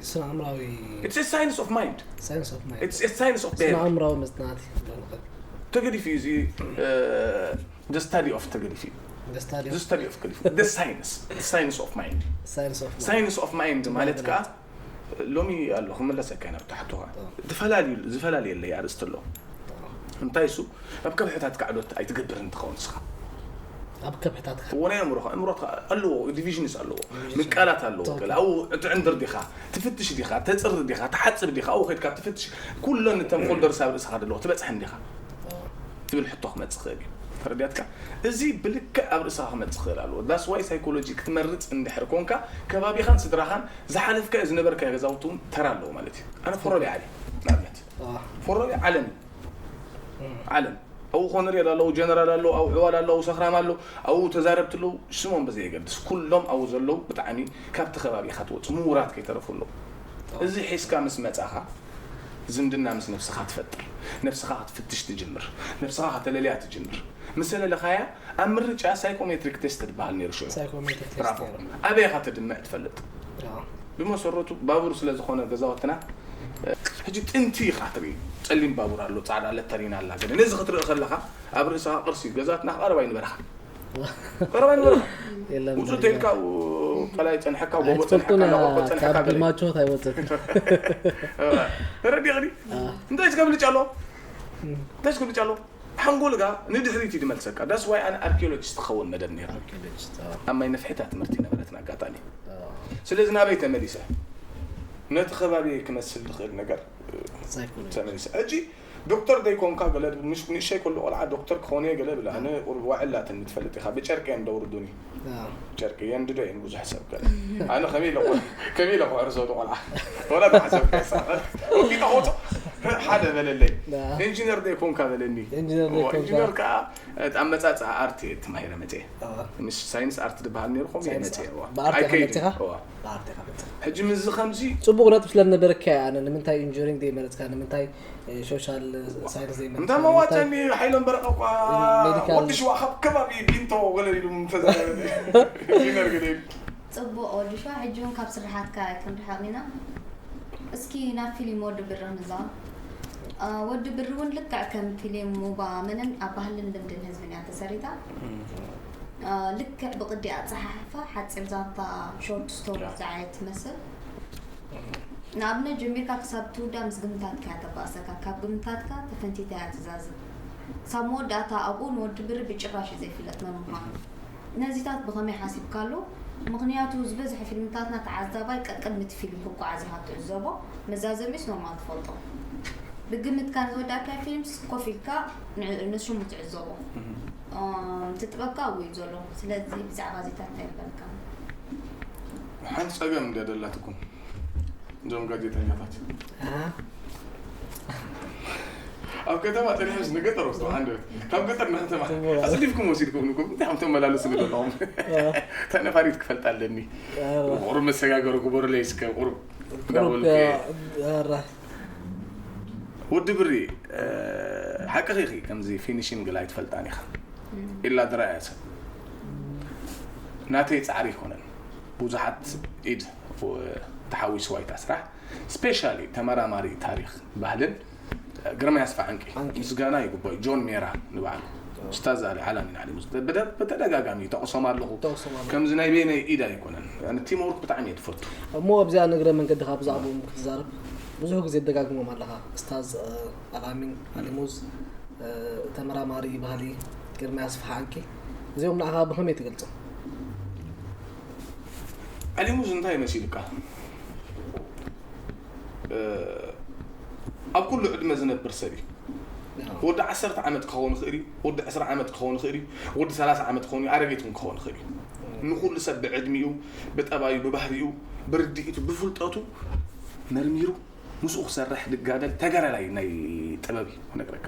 ስነ ኣእምራዊ It's a science of mind. ሳይንስ ኦፍ ማይንድ It's a science of ስነ behavior. ኣእምራዊ መጽናዕቲ ክብሎ ንኽእል። ተገዲፉ እዩ እዚ the study of ተገዲፉ እዩ The study the of study of ገዲፉ the science the science of mind ሳይንስ ኦፍ ማይንድ ሳይንስ ኦፍ ማይንድ ማለት ከዓ ሎሚ ኣሎ ክምለሰካ ናብ ታሕቶኻ ዝፈላለዩ ዝፈላለየለይ ኣርእስቲ ኣሎ እንታይ እሱ ኣብ ከብሕታት ካዕዶት ኣይትገብርን ትኸውን ንስኻ ኣብ ከብሕታት እዎ ናይ ኣእምሮኻ ኣእምሮኻ ኣለዎ ዲቪዥንስ ኣለዎ ምቃላት ኣለዎ ገለ ኣብኡ ትዕንድር ዲኻ ትፍትሽ ዲኻ ተፅሪ ዲኻ ትሓፅብ ዲኻ ኣብኡ ከድካ ትፍትሽ ኩለን እተን ፎልደርስ ኣብ ርእስኻ ዘለዎ ትበፅሐን ዲኻ ትብል ሕቶ ክመፅእ ክእል እዩ ተረዲያትካ እዚ ብልክዕ ኣብ ርእስኻ ክመፅእ ክእል ኣለዎ that's why psychology ክትመርፅ እንድሕር ኮንካ ከባቢኻን ስድራኻን ዝሓለፍካዮ ዝነበርካዮ ገዛውቲ እውን ተራ ኣለዎ ማለት እዩ ኣነ ፎሮቢ ዓሊ ንኣብነት ፎሮቢ ዓለም እዩ ዓለም ኣብኡ ኮነሬል ኣለዉ ጀነራል ኣለዉ ኣብኡ ዕዋል ኣለዉ ሰኽራም ኣለዉ ኣብኡ ተዛረብቲ ኣለዉ ስሞም ብዘየገድስ ኩሎም ኣብኡ ዘለዉ ብጣዕሚ ካብቲ ከባቢ ኢኻ ትወፁ ምሁራት ከይተረፉ ኣለዉ እዚ ሒዝካ ምስ መፃኻ ዝምድና ምስ ነብስኻ ትፈጥር ነብስኻ ክትፍትሽ ትጅምር ነብስኻ ከተለልያ ትጅምር ምስ ኣለለኻያ ኣብ ምርጫ ሳይኮሜትሪክ ቴስት ትበሃል ነይሩ ሽዑ ሳይኮሜትሪክ ብራቮ ኣበይ ኢኻ ተድምዕ ትፈልጥ ብመሰረቱ ባቡር ስለ ዝኾነ ገዛውትና ሕጂ ጥንቲ ኢኻ ትርኢ ጸሊም ባቡር ኣሎ ጻዕዳ ለተሪና ኣላ ገለ ነዚ ክትርኢ ከለኻ ኣብ ርእስኻ ቅርሲ ገዛትና ቀረባ ይንበረኻ ቀረባ ይንበረኻ ውፁ ተልካ ቀላይ ፀንሐካ ጎቦ ፀንሐካ ናቆቆ ፀንሐካ ገለ ማቾት ኣይወፅእ ረዲቕኒ እንታይ ዝገብልጭ ኣሎ እንታይ ዝገብልጭ ኣሎ ሓንጎልካ ንድሕሪት እዩ ድመልሰካ that's why ኣነ ኣርኪኦሎጂስት ክኸውን መደብ ነይሩ ኣብ ማይ ነፍሒታ ትምህርቲ ነበረትና ኣጋጣሚ ስለዚ ናበይ ተመሊሰ ነቲ ከባቢ ክመስል ዝኽእል ነገር ተመሊሰ ሕጂ ዶክተር ዘይኮንካ ገለ ንእሸይ ከሎ ቆልዓ ዶክተር ክኾን እየ ገለ ብላ ኣነ ቁሩብ ዋዕላትኒ ትፈልጥ ኢኻ ብጨርቂ እዮም ደውርዱኒ ጨርቂ የንድዶ እየን ብዙሕ ሰብ ገለ ኣነ ከመይ ኢለ ከመይ ኢለ ክዕርሶ ዶ ቆልዓ ወላ ተሓሰብ ወቂታ ከውፅእ ሓደ በለለይ ኢንጂነር ዘይኮንካ በለኒ ኢንጂነር ዘይኮንካ ኢንጂነር ከዓ ኣመፃፅኣ ኣርት እየ ተማሂረ መፅየ ምስ ሳይንስ ኣርት ዝበሃል ነይሩ ከምኡ እየ መፅየ ብኣርት ኢኻ መፂኻ ሕጂ ምስዚ ከምዚ ፅቡቕ ነጥብ ስለ ዝነበረካ እያ ኣነ ንምንታይ ኢንጂነሪንግ ዘይመረፅካ ንምንታይ ሶሻል ሳይንስ ዘይመረፅካ እንተ መዋጨኒ ሓይሎም በረቐ እኳ ወዲ ሽዋ ካብ ከባቢ ቢንቶ ገለ ኢሉ ተዛረበ ኢንጂነር ገለ ኢሉ ፅቡቕ ወዲ ሽዋ ሕጂ እውን ካብ ስራሓትካ ኣይክንርሓቕ ኢና እስኪ ናብ ፊልም ወዲ ብርኽ ንዛወር ወዲ ብሪ እውን ልክዕ ከም ፊልም ሙባ መነን ኣብ ባህልን ልምድን ህዝብን እያ ተሰሪታ። ልክዕ ብቕዲ ኣፀሓሕፋ ሓፂር ዛንታ፣ ሾርት ስቶሪ ዝዓየት ትመስል። ንኣብነት ጀሚርካ ክሳብ ትውዳ ምስ ግምታትካ እያ ተባእሰካ፣ ካብ ግምታትካ ተፈንቲታ እያ ትዛዝም። ክሳብ መወዳእታ ኣብኡ ንወዲ ብሪ ብጭራሽ እዩ ዘይፍለጥ መን ምዃኑ። ነዚታት ብኸመይ ሓሲብካሉ? ምኽንያቱ ዝበዝሐ ፊልምታትና ተዓዛባይ ቀቅድሚ እቲ ፊልም ክጓዓዝ ኢኻ ትዕዘቦ። መዛዘሚስ ኖርማል ትፈልጦ። ብግምትካ ንዝወዳእካዮ ፊልምስ ኮፍ ኢልካ ንዕኡ ነሽሙ ትዕዘቦ። ትጥበብካ ኣብኡ እዩ ዘሎ። ስለዚ ብዛዕባ እዚታት እንታይ ይበልካ? ሓንቲ ፀገም እንድያ ደላትኩም እዞም ጋዜጠኛታት። ኣብ ከተማ ጠሪሖስ ንገጠር ወስዶ ሓንደበት ካብ ገጠር ንከተማ ኣፅዲፍኩም ወሲድኩም ንኩም እንታይ ከም ተመላለሱ ንደለኹም። እታ ነፋሪት ክፈልጣ ኣለኒ። ቁሩብ መሰጋገሩ ግበሩለይ እስከ ቁሩብ እንዳበሉ። ወዲ ብሪ፣ ሓቅኺ ኢኺ፣ ከምዚ ፊኒሽንግ ገለ ኣይትፈልጣን ኢኻ ኢላ ዝረኣየ ሰብ ናተይ ፃዕሪ ኣይኮነን። ብዙሓት ኢድ ተሓዊስዋ እታ ስራሕ። ስፔሻሊ ተመራማሪ ታሪኽ ባህልን ግርማይ ኣስፋ ዓንቂ ምስጋና ይግባእ። ጆን ሜራ ንባዕሉ፣ ኡስታዝ ኣሊ ዓላሚን ዓሊሙ ብተደጋጋሚ ይጠቕሶም ኣለኹ። ከምዚ ናይ በይነይ ኢድ ኣይኮነን። ቲም ወርክ ብጣዕሚ እየ ዝፈቱ። እሞ ኣብዚኣ ንእግረ መንገድኻ ብዛዕባኦም ክትዛረብ ብዙሕ ግዜ ትደጋግሞም ኣለኻ። ኡስታዝ ኣላሚን ዓሊሙዝ፣ ተመራማሪ ባህሊ ግርማይ ኣስፍሓ ዓንቂ፣ እዚኦም ንዓኻ ብኸመይ ትገልጾም? ዓሊሙዝ እንታይ መሲሉካ? ኣብ ኩሉ ዕድመ ዝነብር ሰብ እዩ። ወዲ ዓሰርተ ዓመት ክኸውን ይኽእል እዩ፣ ወዲ ዕስራ ዓመት ክኸውን ይኽእል እዩ፣ ወዲ ሰላሳ ዓመት ክኸውን እዩ፣ ኣረጊት እውን ክኸውን ይኽእል እዩ። ንኹሉ ሰብ ብዕድሚኡ፣ ብጠባዩ፣ ብባህሪኡ፣ ብርድኢቱ፣ ብፍልጠቱ መርሚሩ ምስኡ ክሰርሕ ድጋደል ተጋዳላይ ናይ ጥበብ እዩ ክነግረካ።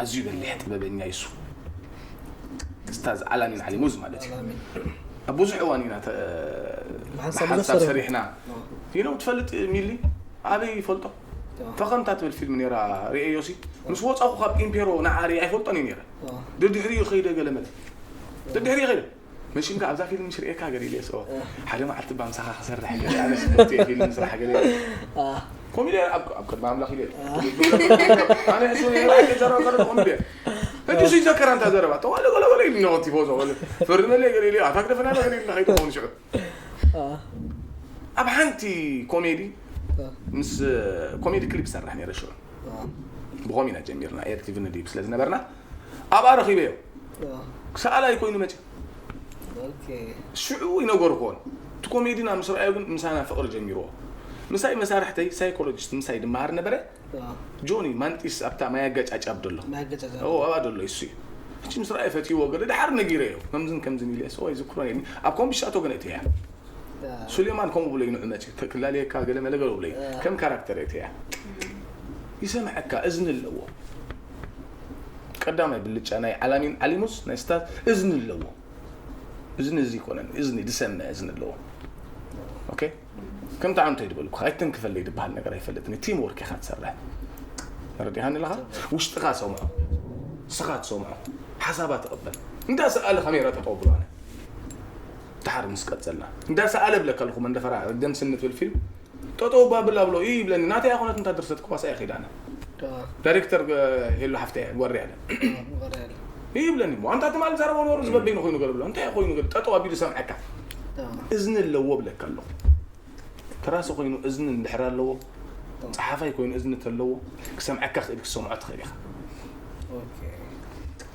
ኣዝዩ በሊሕ ጥበበኛ እዩ እሱ። ኡስታዝ ዓላሚን ዓሊሙዝ ማለት እዩ። ኣብ ብዙሕ እዋን ኢና ተ- ብሓንሳብ ብዙሕ ብሓንሳብ ሰሪሕና። ሰሪሕና። ይነው ትፈልጥ ሚሊ ኣበይ ይፈልጦ? ፈኸምታ ትብል ፊልም ነይራ ርእየዮሲ። ምስ ወፃኹ ካብ ኢምፔሮ ንዓ ርእየ ኣይፈልጦን እዩ ነይረ። ድድሕሪኡ ከይደ ገለመለ። ድድሕሪኡ ከይደ። መሽንካ ኣብዛ ፊልም ምስ ርእየካ ገለ ኢለ ስኦ ሓደ መዓልቲ ባምሳኻ ክሰርሕ ገለ ኣነ ስፖርት ፊልም ስራሕ ገለ ኮሚዲ ኣብ ኣብ ቅድሚ ኣምላኽ ኢለ ኣነ እሱ ይራይ ዘረባ ዘረባ ኮሚዲ እንጂ እሱ ይዘከራ እንታ ዘረባ ተዋለ ገለ ገለ ኢሉ ነው ቲፎዞ ገለ ፈርመለ ገለ ኢለ ኣታ ክደፈና ገለ ኢለ ከይዱ ሆን ሽዑ ኣብ ሓንቲ ኮሜዲ ምስ ኮሜዲ ክሊፕ ሰርሕ ነይረ ሽዑ ብኾም ኢና ጀሚርና ኤር ቲቪ ንድይብ ስለ ዝነበርና ኣብኣ ረኺበዮ ክሰኣላይ ኮይኑ መፅእ ሽዑ ይነገርክዎን እቲ ኮሜዲና ምስ ረኣዮ ግን ምሳና ፍቕሪ ጀሚርዎ ምሳይ መሳርሕተይ ሳይኮሎጂስት ምሳይ ድመሃር ነበረ ጆኒ ማንጢስ ኣብታ ማይ ኣጋጫጫብ ደሎ ኣብኣ ደሎ ይሱ ሕጂ ምስ ረኣየ ፈትይዎ ገለ ድሓር ነጊረዮ ከምዝን ከምዝን ኢለ ሰው ኣይዝክሮን የኒ ኣብ ኮምቢሻቶ ግን እትያ ሱሌማን ከምኡ ብሎ ይንዑ መፂ ክላለየካ ገለ መለገለ ብሎ ከም ካራክተር እትያ ይሰምዐካ እዝኒ ኣለዎ ቀዳማይ ብልጫ ናይ ዓላሚን ዓሊሙስ ናይ ስታት እዝኒ ኣለዎ እዝኒ እዚ ይኮነን እዝኒ ዝሰምዕ እዝኒ ኣለዎ ኦኬ ከምቲ ዓንቶ ይድበልኩ ኣይተንክፈለይ ዝበሃል ነገር ኣይፈልጥን ቲም ወርክ ኢኻ ትሰርሕ ተረዲኻኒ ኣለኻ ውሽጥኻ ሰምዖ ስኻ ትሰምዖ ሓሳባ ትቕበል እንዳ ሰኣለ ካሜራ ጠጠው ብሎ ኣነ ድሓር ምስ ቀጸልና እንዳ ሰኣለ ብለካ ኣለኹ መንደፈራ ደምስኒ ትብል ፊልም ጠጠው ባብል ኣብሎ እዩ ይብለኒ ናተይ ኣኾነት እንታ ድርሰት ክዋሳ እየ ኺዳነ ዳይሬክተር ሄሎ ሓፍተ እያ ጓሪ ኣለ እዩ ይብለኒ እሞ ኣንታ ትማል ዘረቦ ኖሩ ዝበበይኑ ኮይኑ ገር ብሎ እንታይ ኮይኑ ገር ጠጠው ኣቢሉ ሰምዐካ እዝኒ ኣለዎ ብለካ ኣለኹ ተራሲ ኮይኑ እዝኒ እንድሕር ኣለዎ ጸሓፋይ ኮይኑ እዝኒ ተለዎ ክሰምዐካ ክእል ክሰምዖ ትኽእል ኢኻ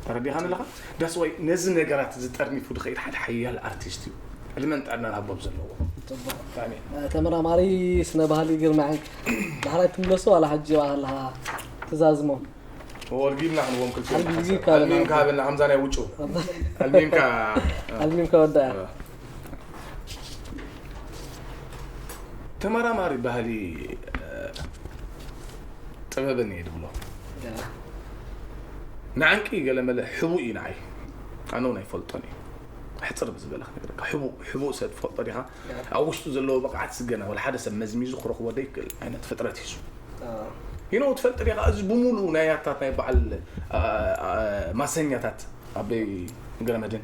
ተረዲኻ ኣለኻ ዳስዋይ ነዚ ነገራት ዝጠርኒፉ ዝኸይድ ሓደ ሓያል ኣርቲስት እዩ ዕድመን ጥዕናን ሃቦም ዘለዎ ተመራማሪ ስነ ባህሊ ግርማ ዕንቅ ዳሕራይ ትምለሱ ዋላ ሕጂ ኣለኻ ትዛዝሞ ወልጊልና ክንዎም ክልተ ኣልሚምካ ሃበና ከምዛ ናይ ውጩ ኣልሚምካ ኣልሚምካ ወዳ ተመራማሪ ባህሊ ጥበብን እየ ድብሎ ንዓንቂ ገለመለ ሕቡእ እዩ ንዓይ ኣነ እውን ኣይፈልጦን እዩ ሕፅር ብዝበለ ክነግረካ ሕቡእ ሕቡእ ሰብ ትፈልጦ ዲኻ ኣብ ውሽጡ ዘለዎ ብቕዓት ስገና ወላ ሓደ ሰብ መዝሚዙ ክረኽቦ ዘይክእል ዓይነት ፍጥረት እዩ you know ትፈልጥ ዲኻ እዚ ብምሉኡ ናይ ኣታት ናይ በዓል ማሰኛታት ኣበይ ገለመድን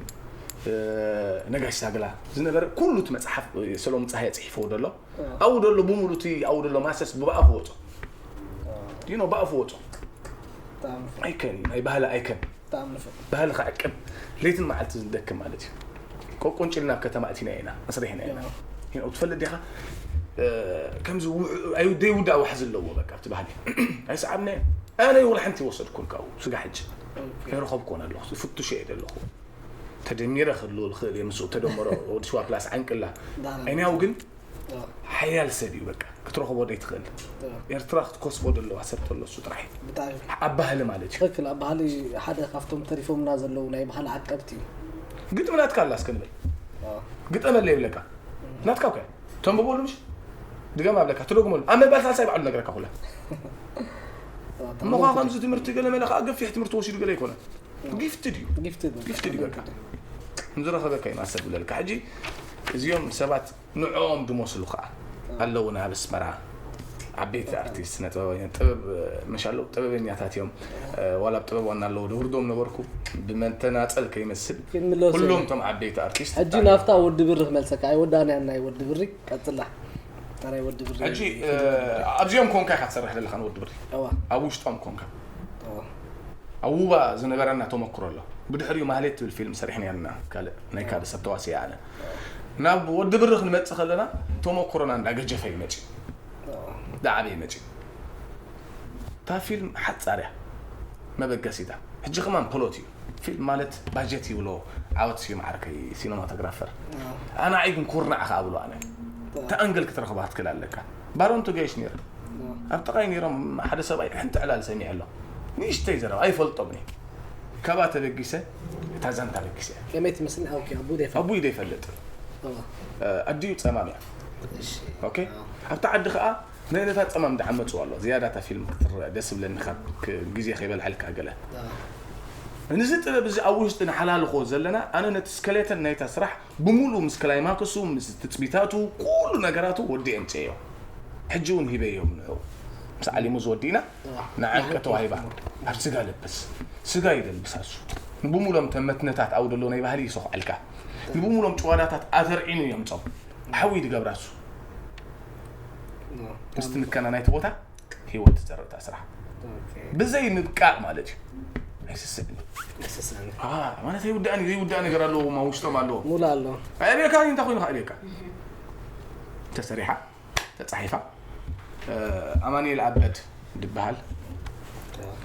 ነጋሽ ሳግላ ዝነበረ ኩሉ እቲ መፅሓፍ ሰሎም ፀሃየ ፅሒፍዎ ደሎ ኣብኡ ደሎ ብምሉ እቲ ኣብኡ ደሎ ማሰስ ብኣፉ ወፆ you know ብኣፉ ወፆ ኣይከን ናይ ባህሊ ኣይከን። ባህሊ ክዕቅብ ለይትን መዓልቲ ዝደክም ማለት እዩ። ቆቆንጭልና ኣብ ከተማ እቲና ኢና መስሪሕና ኢና። ይኸው ትፈልጥ ዲኻ? ከምዚ ዘይውዳእ ዋሕ ዘለዎ በቃ ኣብቲ ባህሊ ኣይሰዓብናዮ። ኣነ ይውል ሓንቲ ወሰድኩን ካብኡ ስጋ ሕጂ ኣይረኸብኩን ኣለኹ። ፍቱሽ እየ ዘለኹ። ተደሚረ ክህልዎ ዝኽእል እየ ምስኡ ተደመሮ ወዲ ሽዋ ፕላስ ዓንቅላ ኣይንያው ግን ሓያል ሰብ እዩ። በቃ ክትረኽቦ ዘይትኽእል። ኤርትራ ክትከስቦ ዘለዋ ሰብ ተሎ እሱ ጥራሕ እዩ። ኣብ ባህሊ ማለት እዩ። ትክክል። ኣብ ባህሊ ሓደ ካብቶም ተሪፎምና ዘለዉ ናይ ባህሊ ዓቀብቲ እዩ። ግጥሚ ናትካ ኣላ እስከ ንበል። ግጠመለ ይብለካ። ናትካ እኮ እያ። ተንብበሉ ምሽ ድገም ኣብለካ ትደግመሉ ኣብ መባል ሳልሳይ ባዕሉ ነገረካ ኩላ። እሞ ከዓ ከምዚ ትምህርቲ ገለ መለ ከዓ ገፊሕ ትምህርቲ ወሲዱ ገለ ኣይኮነ። ጊፍትድ እዩ። ጊፍትድ እዩ በቃ። ንዝረኸበካ እዩ ማሰብ ብለልካ። ሕጂ እዚኦም ሰባት ንዕኦም ድመስሉ ከዓ ኣለውና ኣብ ኣስመራ ዓበይቲ ኣርቲስት ስነ ጥበባውያን ጥበብ መሻሎ ጥበበኛታት እዮም። ዋላ ኣብ ጥበብ ዋና ኣለዎ ድውርዶም ነበርኩ ብመንተናፀል ከይመስል ኩሎም እቶም ዓበይቲ ኣርቲስት ሕጂ ናፍታ ወዲ ብሪ ክመልሰካ ኣይወዳንያን ናይ ወዲ ብሪ ቀፅላ ናይ ወዲ ብሪ ሕጂ ኣብዚኦም ኮንካ ኢካ ትሰርሕ ዘለካ ንወዲ ብሪ ኣብ ውሽጦም ኮንካ ኣብ ውባ ዝነበረና ተመክሮ ኣሎ። ብድሕሪኡ ማህሌት ትብል ፊልም ሰሪሕና ነርና ካልእ ናይ ካልእ ሰብ ተዋስየ ኣነ ናብ ወዲ ብሪ ክንመጽእ ከለና ተመክሮና እንዳገጀፈ ይመጽ ዳዓበ ይመጽ እታ ፊልም ሓጻር እያ መበገሲታ ሕጂ ከማን ፕሎት እዩ ፊልም ማለት ባጀት ይብሎ ዓወት ስዩም ዓርከይ ሲነማቶግራፈር ኣነ ዓይ ግን ኩርናዕ ከኣ ብሎ ኣነ እታ ኣንግል ክትረኽባ ክትክእል ኣለካ ባሮንቱ ገይሽ ነይረ ኣብ ጥቓይ ነይሮም ሓደ ሰብኣይ ሓንቲ ዕላል ሰሚዐ ኣሎ ንእሽተይ ዘረባ ኣይፈልጦም እየ ካባ ተበጊሰ እታ ዛንታ በጊሰ እያ ከመይ ትመስል ኣውኪ ኣቡ ደይፋ ኣቡይ ዘይፈልጥ ኣዲኡ ጸማም እያ ኦኬ ኣብቲ ዓዲ ከዓ ናይ ነታ ጸማም ደዓመጽዋ ኣሎ ዝያዳ እታ ፊልም ክትረአ ደስ ብለኒ ካብ ግዜ ከይበልዐልካ ገለ ንዚ ጥበብ እዚ ኣብ ውሽጢ ንሓላልኾ ዘለና ኣነ ነቲ ስከሌተን ናይታ ስራሕ ብምሉእ ምስ ክላይማክሱ ምስ ትጽቢታቱ ኩሉ ነገራቱ ወዲኤ ኣምጽኤዮ ሕጂ እውን ሂበዮም ንዑ ምስ ዓሊሙ ዝወዲእና ንዓንቀ ተዋሂባ ኣብ ስጋ ለብስ ስጋ ይለብስ ኣሱ ንብሙሎም ተመትነታት ኣው ደሎ ናይ ባህሊ ይሰኹዐልካ ንብሙሎም ጭዋዳታት ኣተርዒኑ የምጾም ሓዊ ድገብራ ኣሱ ምስቲ ምከና ናይቲ ቦታ ህይወት ትዘርእ እታ ስራሕ ብዘይ ምብቃዕ ማለት እዩ ኣይስስዕን ማለት ኣይውዳእን ዘይውዳእ ነገር ኣለዎ ማ ውሽጦም ኣለዎ ሙሉ ኣሎ ኣየብየካ እንታይ ኮይኑ ከኣልየካ ተሰሪሓ ተፃሒፋ ኣማኒኤል ኣበድ ድበሃል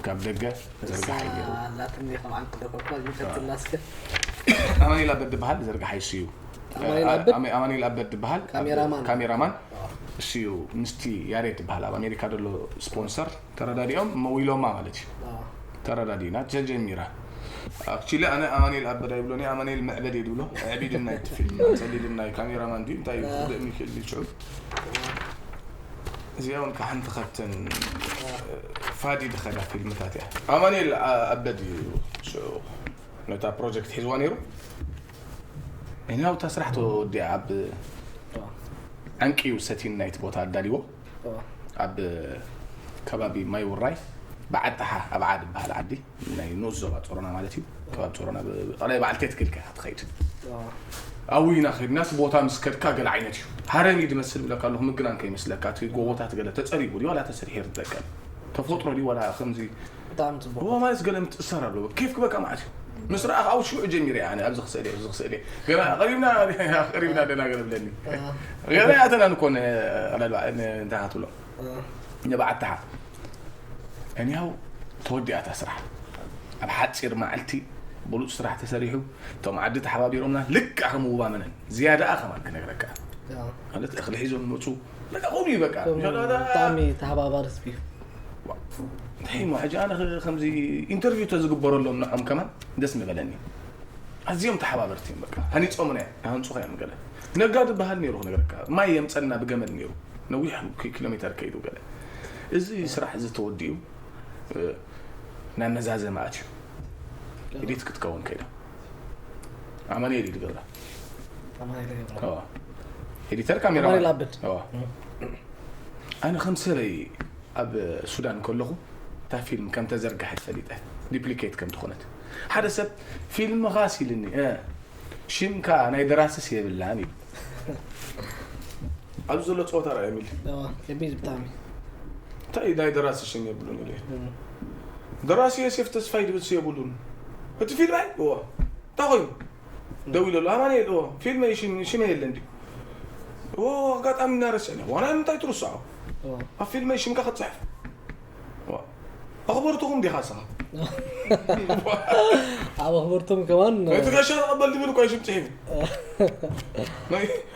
ካብ ደገ ዘርጋሓ ይገሩ ኣማኒኤል ኣበድ ድበሃል ዘርጋሓ ይስዩ ኣማኒኤል ኣበድ ድበሃል ካሜራማን እሱ እዩ ምስቲ ያሬድ ድበሃል ኣብ ኣሜሪካ ዘሎ ስፖንሰር ተረዳዲኦም መዊሎማ ማለት እዩ ተረዳዲና ተጀሚራ ኣብ ቺለ ኣነ ኣማኒኤል ኣበድ ኣይብሎን ኣማኒኤል መዕበድ እየ ድብሎ ኣዕቢድና እዩ ፊልም ጸሊልና እዩ ካሜራማን ድዩ እንታይ እዩ ክብደእ ሚክኤል ድዩ ጽሑፍ እዚኣ እውን ከሓንቲ ካብተን ፋዲ ድኸዳ ፊልምታት እያ ኣማኒኤል ኣበድ እዩ ሽዑ ነታ ፕሮጀክት ሒዝዋ ነይሩ እኔ ኣብታ ስራሕ ተወዲኣ ኣብ ዓንቂ እዩ ሰቲን ናይቲ ቦታ ኣዳልዎ ኣብ ከባቢ ማይ ውራይ ብዓጣሓ ኣብ ዓድ በሃል ዓዲ ናይ ንኡስ ዞባ ጾሮና ማለት እዩ ከባቢ ጾሮና ቀላይ በዓልቴ ትክልካ ትኸይድ ኣብይና ከድናስ ቦታ ምስ ከድካ ገለ ዓይነት እዩ ሃረሚ ድመስል ብለካ ኣለኹ ምግናን ከይመስለካ እቲ ጎቦታት ገለ ተጸሪጉ ድዩ ዋላ ተሰሪሑ ይርደቀ ተፈጥሮ ድዩ ዋላ ከምዚ ብጣዕሚ ጽቡቅ ጎቦ ማለት ገለ ምትእሳር ኣለዎ ኬፍ ክበካ ማለት እዩ ምስ ረኣኻ ኣብ ሽዑ ጀሚረ ኣነ ኣብዚ ክስእል ኣብዚ ክስእል ገና ቀሪብና ቀሪብና ደና ገለ ብለኒ ገና ያተና ንኮን ኣላልባ እንታይ ትብሎ ንባዓታሓ እኒያው ተወዲኣታ ስራሕ ኣብ ሓፂር መዓልቲ ብሉፅ ስራሕ ተሰሪሑ እቶም ዓዲ ተሓባቢሮምና ልክዕ ከም ውባ መነን ዝያዳኣ ከማን ክነግረካ ማለት እኽሊ ሒዞም መፁ በቃ ከምኡ እዩ በቃ ብጣዕሚ ተሓባባሪ ስፒ እንታይ ሞ ሕጂ ኣነ ከምዚ ኢንተርቪው ተዝግበረሎም ንዖም ከማን ደስ ምበለኒ ኣዝዮም ተሓባበርቲ እዮም በቃ ሃኒፆምና እዮም ሃንፁኻ እዮም ገለ ነጋ ዝበሃል ነይሩ ክነግረካ ማይ የምፀና ብገመድ ነይሩ ነዊሕ ኪሎ ሜተር ከይዱ ገለ እዚ ስራሕ እዚ ተወዲኡ ናብ መዛዘሚ ኣትዩ ኤዲት ክትከውን ከይዳ ኣማኑኤል እዩ ዝገብራ ኤዲተር ካሜራ ኣነ ከም ሰበይ ኣብ ሱዳን ከለኹ እታ ፊልም ከም ተዘርግሐት ፈሊጠ ዲፕሊኬት ከም ዝኾነት ሓደ ሰብ ፊልምኻ ሲልኒ ሽምካ ናይ ደራስስ የብላን እዩ ኣብዚ ዘሎ ፀወታ ረኣየ ሚል ከቢድ ብጣዕሚ እንታይ ናይ ደራሲ ሽም የብሉን ኢለ ደራሲ ዮሴፍ ተስፋይ ድብል የብሉን። እቲ ፊልም ኣይ እዎ እንታይ ኮይኑ? ደው ኢለሉ ኣማኑኤል እዎ ፊልም ሽመ የለን ድዩ? እዎ ኣጋጣሚ እናረስዐኒ ዋላ ንምንታይ ትርስዖ? ኣብ ፊልም ሽምካ ክትፅሕፍ ኣኽበርትኹም ዲኻ ስኻ? ኣብ ኣኽበርቶም ከማን እቲ ጋሻ ተቐበል ድብል እኳ ሽም ፅሒፉ።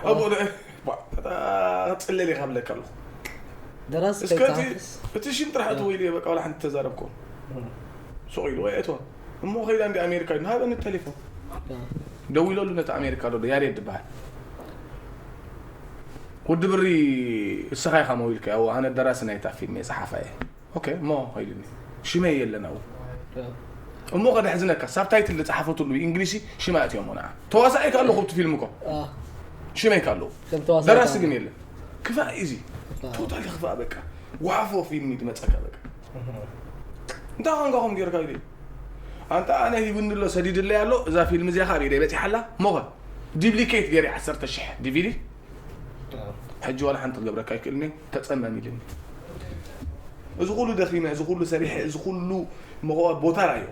ኣብኡ ክፅለል ኢኻ ብለካ ኣለኹ። ደራሲ እስከ እቲ ሽም ጥራሕ እቲ ወይሉ በቃ ዋላ ሓንቲ ተዛረብኮ ሱቕ ኢሉ ወይ እትዋ እሞ ከይዳ እንዲ ኣሜሪካ እዩ ሃበኒ ተሌፎን። ደዊለሉ ነቲ ኣሜሪካ ዶ ያሬድ ዝበሃል ወዲ ብሪ እስኻ ኢኻ መዊልካ ያው ኣነ ደራሲ ናይታ ፊልም እየ ጸሓፋ እየ። ኦኬ እሞ ኢሉኒ ሽመይ የለን ኣብኡ። እሞ ከደሕዝነካ ሳብታይትል ዝጸሓፈትሉ ብእንግሊሽ ሽማ ኣእትዮሞ ንዓ ተዋሳኣይ ከ ኣለኹ ኣብቲ ፊልም እኮ ሽመይ ከ ኣለኹ ደራሲ ግን የለን። ክፋእ እዚ ቶታሊ ክፋእ በቃ ጓሓፎ ፊልም እዩ ዝመፀካ በቃ። እንታይ ኳንካ ከም ጌርካ ኢለ ኣንታ ኣነ ሂቡኒ ኣሎ ሰዲድለይ ኣሎ እዛ ፊልም እዚኣ ካብ ኢደይ በፂሓ ኣላ ሞኸ ዲብሊኬት ገይረ ዓሰርተ ሽሕ ዲቪዲ ሕጂ ዋላ ሓንቲ ክገብረካ ኣይክእልኒ ተፀመም ኢልኒ። እዚ ኩሉ ደኺመ እዚ ኩሉ ሰሪሐ እዚ ኩሉ መቐዋ ቦታ ራዮ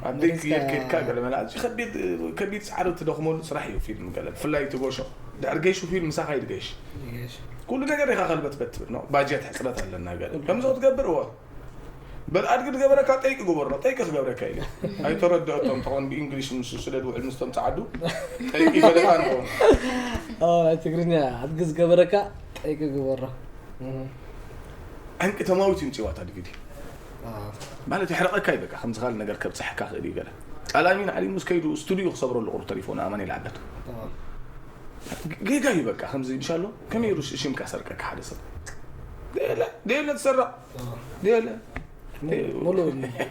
ኣብ ደይ ክየድ ከድካ ገለ መላ እዚ ከቢድ ከቢድ ፃዕሪ ትደኽመሉ ስራሕ እዩ ፊልም ገለ ብፍላይ እቲ ጎሾ ድሕሪ ገይሹ ፊልም ምሳኻ እዩ ገይሽ ኩሉ ነገር ኢኻ ከልበትበት ትብል ነው ባጀት ሕፅረት ኣለና ገለ ከምዚ ክትገብር እዋ በል ኣድጊ ዝገበረካ ጠይቂ ግበሮ ጠይቂ ክገብረካ ኢለ ኣይተረድአቶም ተኾን ብእንግሊሽ ምስ ስለ ዝውዕል ምስቶም ፃዓዱ ጠይቂ ይፈለጣ ንኾን ናይ ትግርኛ ኣድጊ ዝገበረካ ጠይቂ ግበሮ ዕንቂ ተማዊት ይምፅዋ እታ ዲቪዲ ማለት የሕረቐካ እዩ በቃ ከምዚ ካልእ ነገር ከብፅሐካ ክእል እዩ ገለ ጣላሚ ንዓሊ ምስ ከይዱ ስቱዲዮ ክሰብረሉ ቁሩ ተሪፎ ንኣማን ይልዓበት ጌጋ እዩ በቃ ከምዚ ይብሻ ኣሎ ከመይ ሩ ሽምካ ሰርቀካ ሓደ ሰብ ደየለ ደየለ ትሰራ ደየለ ሙሉ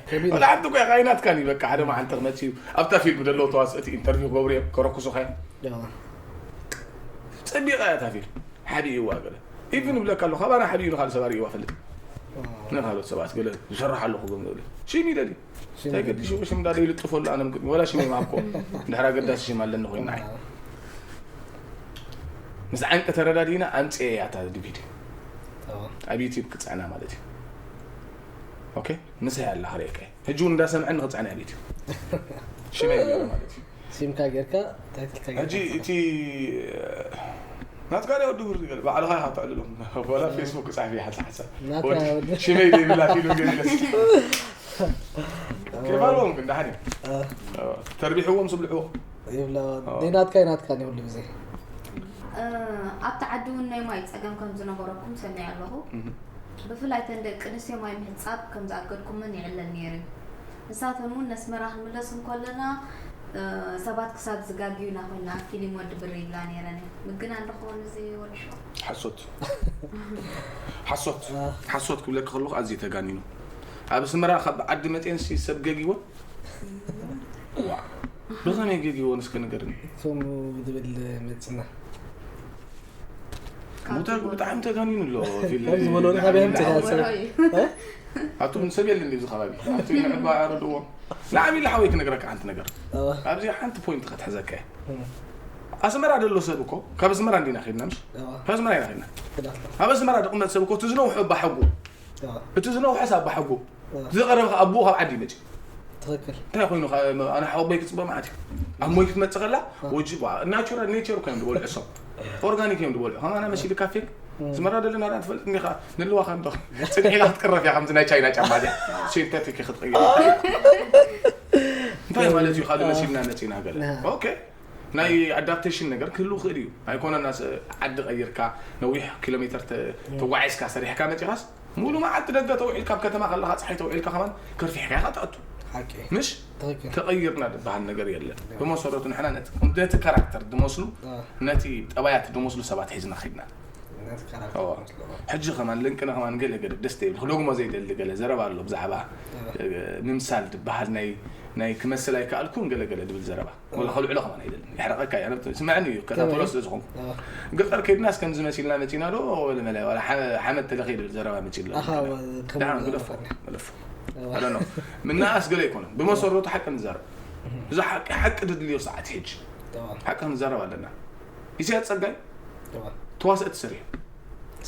ከቢድ ወላ ሓንቲ እኮ ኢኻ ኣይናትካን እዩ በቃ ሓደ መዓልቲ ክመፅእ እዩ ኣብታ ፊልም ዘለዉ ተዋስእቲ ኢንተርቪው ክገብሩ እዮም ከረኩሱኻ እዮም ፀቢቓ እያ እታ ፊልም ሓቢእዋ ገለ ኢቭን ይብለካ ኣሎ ካባና ሓቢኡ ንካልእ ሰብ ኣርእይዋ ፈልጥ ንካልኦት ሰባት ገለ ዝሰርሕ ኣለኹ ገም ዝብለ ሽም ይደሊ እንታይ ገዲሽ ሽም እንዳደ ይልጥፈሉ ኣነ ምቅድሚ ወላ ሽመይ ማኮ እንድሕር ኣገዳሲ ሽም ኣለኒ ኮይና ምስ ዓንቂ ተረዳዲና ኣምፅኤ እያ እታ ዲቪዲ ኣብ ዩቲብ ክፅዕና ማለት እዩ ኦኬ ምሳይ ኣላ ክርእየካ ሕጂ እውን እንዳሰምዐ ንክፅዕና ኣብ ዩቲብ ሽመይ ገይረ ማለት እዩ ሲምካ ጌርካ ታይትልካ ሕጂ እቲ ናትካ ዳ ወዲ ብሪ ገለ ባዕልኻ ኢኻ ተዕልሎም ወላ ፌስቡክ ፃሕፊ ሓንሳ ሓንሳ ሽመይ ዘይብላ ፊልም ገለ ከይባልዎም ግን ዳሓን ተርቢሕዎም ስብልሕዎ ይብላ ደይናትካ ይናትካ ይብሉ ግዜ ኣብቲ ዓዲ እውን ናይ ማይ ፀገም ከም ዝነበረኩም ሰሚዐ ኣለኹ ብፍላይ ተን ደቂ ኣንስትዮ ማይ ምሕፃብ ከም ዝኣገድኩመን ይዕለል ነይሩ እዩ። ንሳተን እውን ነስመራ ክንምለስ እንከለና ሰባት ክሳብ ዝጋግዩና ኮይና ፊሊም ወዲ ብሪ ይብላ ነይረን እየን። ምግናን ዶ ክኸውን እዚ ወዲ ሸዋ? ሓሶት ሓሶት ሓሶት ክብለኪ ከለኹ ኣዝዩ ተጋኒኑ። ኣብ ኣስመራ ካብ ዓዲ መፅየን ሲ ሰብ ገጊወን ዋ ብኸመይ ገጊወን እስከ ንገርኒ። ከምኡ ዝብል መፅና ሙተር ብጣዕሚ ተጋኒኑ ኣሎ ዝበሎ ካበይ ምፅእ ኣቱ ሰብ የለን ኣብዚ ከባቢ ኣቱ ንዕባ ኣረድዎ ንዓብ ኢለ ሓወይ ክነግረካ ሓንቲ ነገር ኣብዚ ሓንቲ ፖይንት ክትሕዘካ ኣስመራ ደሎ ሰብ እኮ ካብ ኣስመራ እንዲና ኸድና ምሽ ካብ ኣስመራ ኢና ኸድና ኣብ ኣስመራ ድቕመጥ ሰብ እኮ እቲ ዝነውሑ ኣባሓጉ እቲ ዝነውሐስ ኣባሓጉ ዝቐረበ ኣቦኡ ካብ ዓዲ ይመፅእ ትኽክል እንታይ ኮይኑ ኣነ ሓወቦይ ክፅበ ማለት እዩ ኣብ ሞይ ክትመፅእ ከላ ወጅ ናቹራል ኔቸር እኮ እዮም ዝበልዑ እሶም ኦርጋኒክ እዮም ዝበልዑ ከማና መሲልካ ፌክ ዝመራ ዘለና ዳ ትፈልጥ እንዲኻ ንልዋኻ እንዶ ፅድሒላ ክትቅረፍ እያ ከምዚ ናይ ቻይና ጫማ እዚኣ ሴንተቲክ ክትቕይር እንታይ ማለት እዩ ካልእ መሲልና መፂና ገለ ኦኬ ናይ ኣዳፕቴሽን ነገር ክህልው ክእል እዩ ኣይኮነና ዓዲ ቀይርካ ነዊሕ ኪሎ ሜትር ተጓዒዝካ ሰሪሕካ መፂኻስ ሙሉ መዓልቲ ደገ ተውዒልካ ኣብ ከተማ ከለካ ፀሓይ ተውዒልካ ከማን ከርፊሕካ ኢካ ትኣቱ ሓቂ ምሽ ትኽክል ተቐይርና ዝበሃል ነገር የለን ብመሰረቱ ንሕና ነቲ ነቲ ካራክተር ዝመስሉ አ፣ ነቲ ጠባያት ዝመስሉ ሰባት ሒዝና ኸድና ነቲ ካራክተር እዋ። ዝመስሉ። ሕጂ ከማን ልንቅና ከማን ገለ ገለ ደስ ዘይብል ክደግሞ ዘይደሊ ገለ ዘረባ ኣሎ ብዛዕባ አ፣ እ፣ ምምሳል ዝበሃል ናይ ናይ ክመስል ኣይከኣልኩን ገለ ገለ ድብል ዘረባ ወላ ከልዕሎ ከማን ኣይደልን የሕረቐካ እያ ነብቲ ስምዐኒ እዩ ከታተሎ ስለ ዝኾንኩ ገጠር ከይድናስ ከምዚ መሲልና መፂና ዶ ወለ መለ ወላ ሓመድ ተለኺ ድብል ዘረባ መፂ ኣሎ ኣኻ ደሓን ግደፎ ግደፎ ምናኣስ ገለ ኣይኮነን ብመሰረቱ ሓቂ ንዛረብ እዚ ሓቂ ሓቂ ድድልዮ ሰዓት ሕጂ ሓቂ ክንዛረብ ኣለና ኢሳያስ ፀጋይ ተዋስእቲ ሰሪሑ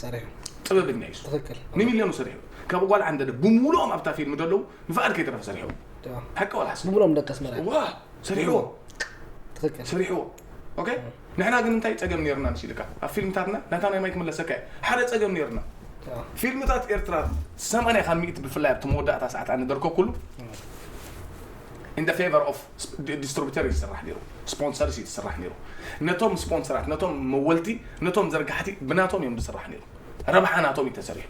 ሰሪሑ ጥበበኛ እዩ እሱ። ትኽክል ንሚልዮኑ ሰሪሑ ካብ ጓል ዓንደደ ብምሉኦም ኣብታ ፊልም ዘለዉ ንፍቓድ ከይተረፈ ሰሪሕዎ። ሓቂ ወላ ሓሰ ብምሎም ደቂ ኣስመራ ዋ ሰሪሕዎ ትኽክል ሰሪሕዎ ኦኬ ንሕና ግን እንታይ ጸገም ነርና ምስ ኢልካ ኣብ ፊልምታትና ናታ ናይ ማይክ መለሰካ ሓደ ጸገም ነርና ፊልምታት ኤርትራ ሰማንያ ካብ ሚእቲ ብፍላይ ኣብቲ መወዳእታ ሰዓት ኣነ ደርከኩሉ in the favor of distributor ይስራሕ ነይሩ sponsors ይስራሕ ነይሩ ነቶም ስፖንሰራት ነቶም መወልቲ ነቶም ዘርጋሕቲ ብናቶም እዮም ዝስራሕ ነይሩ ረብሓ ናቶም ይተሰሪሑ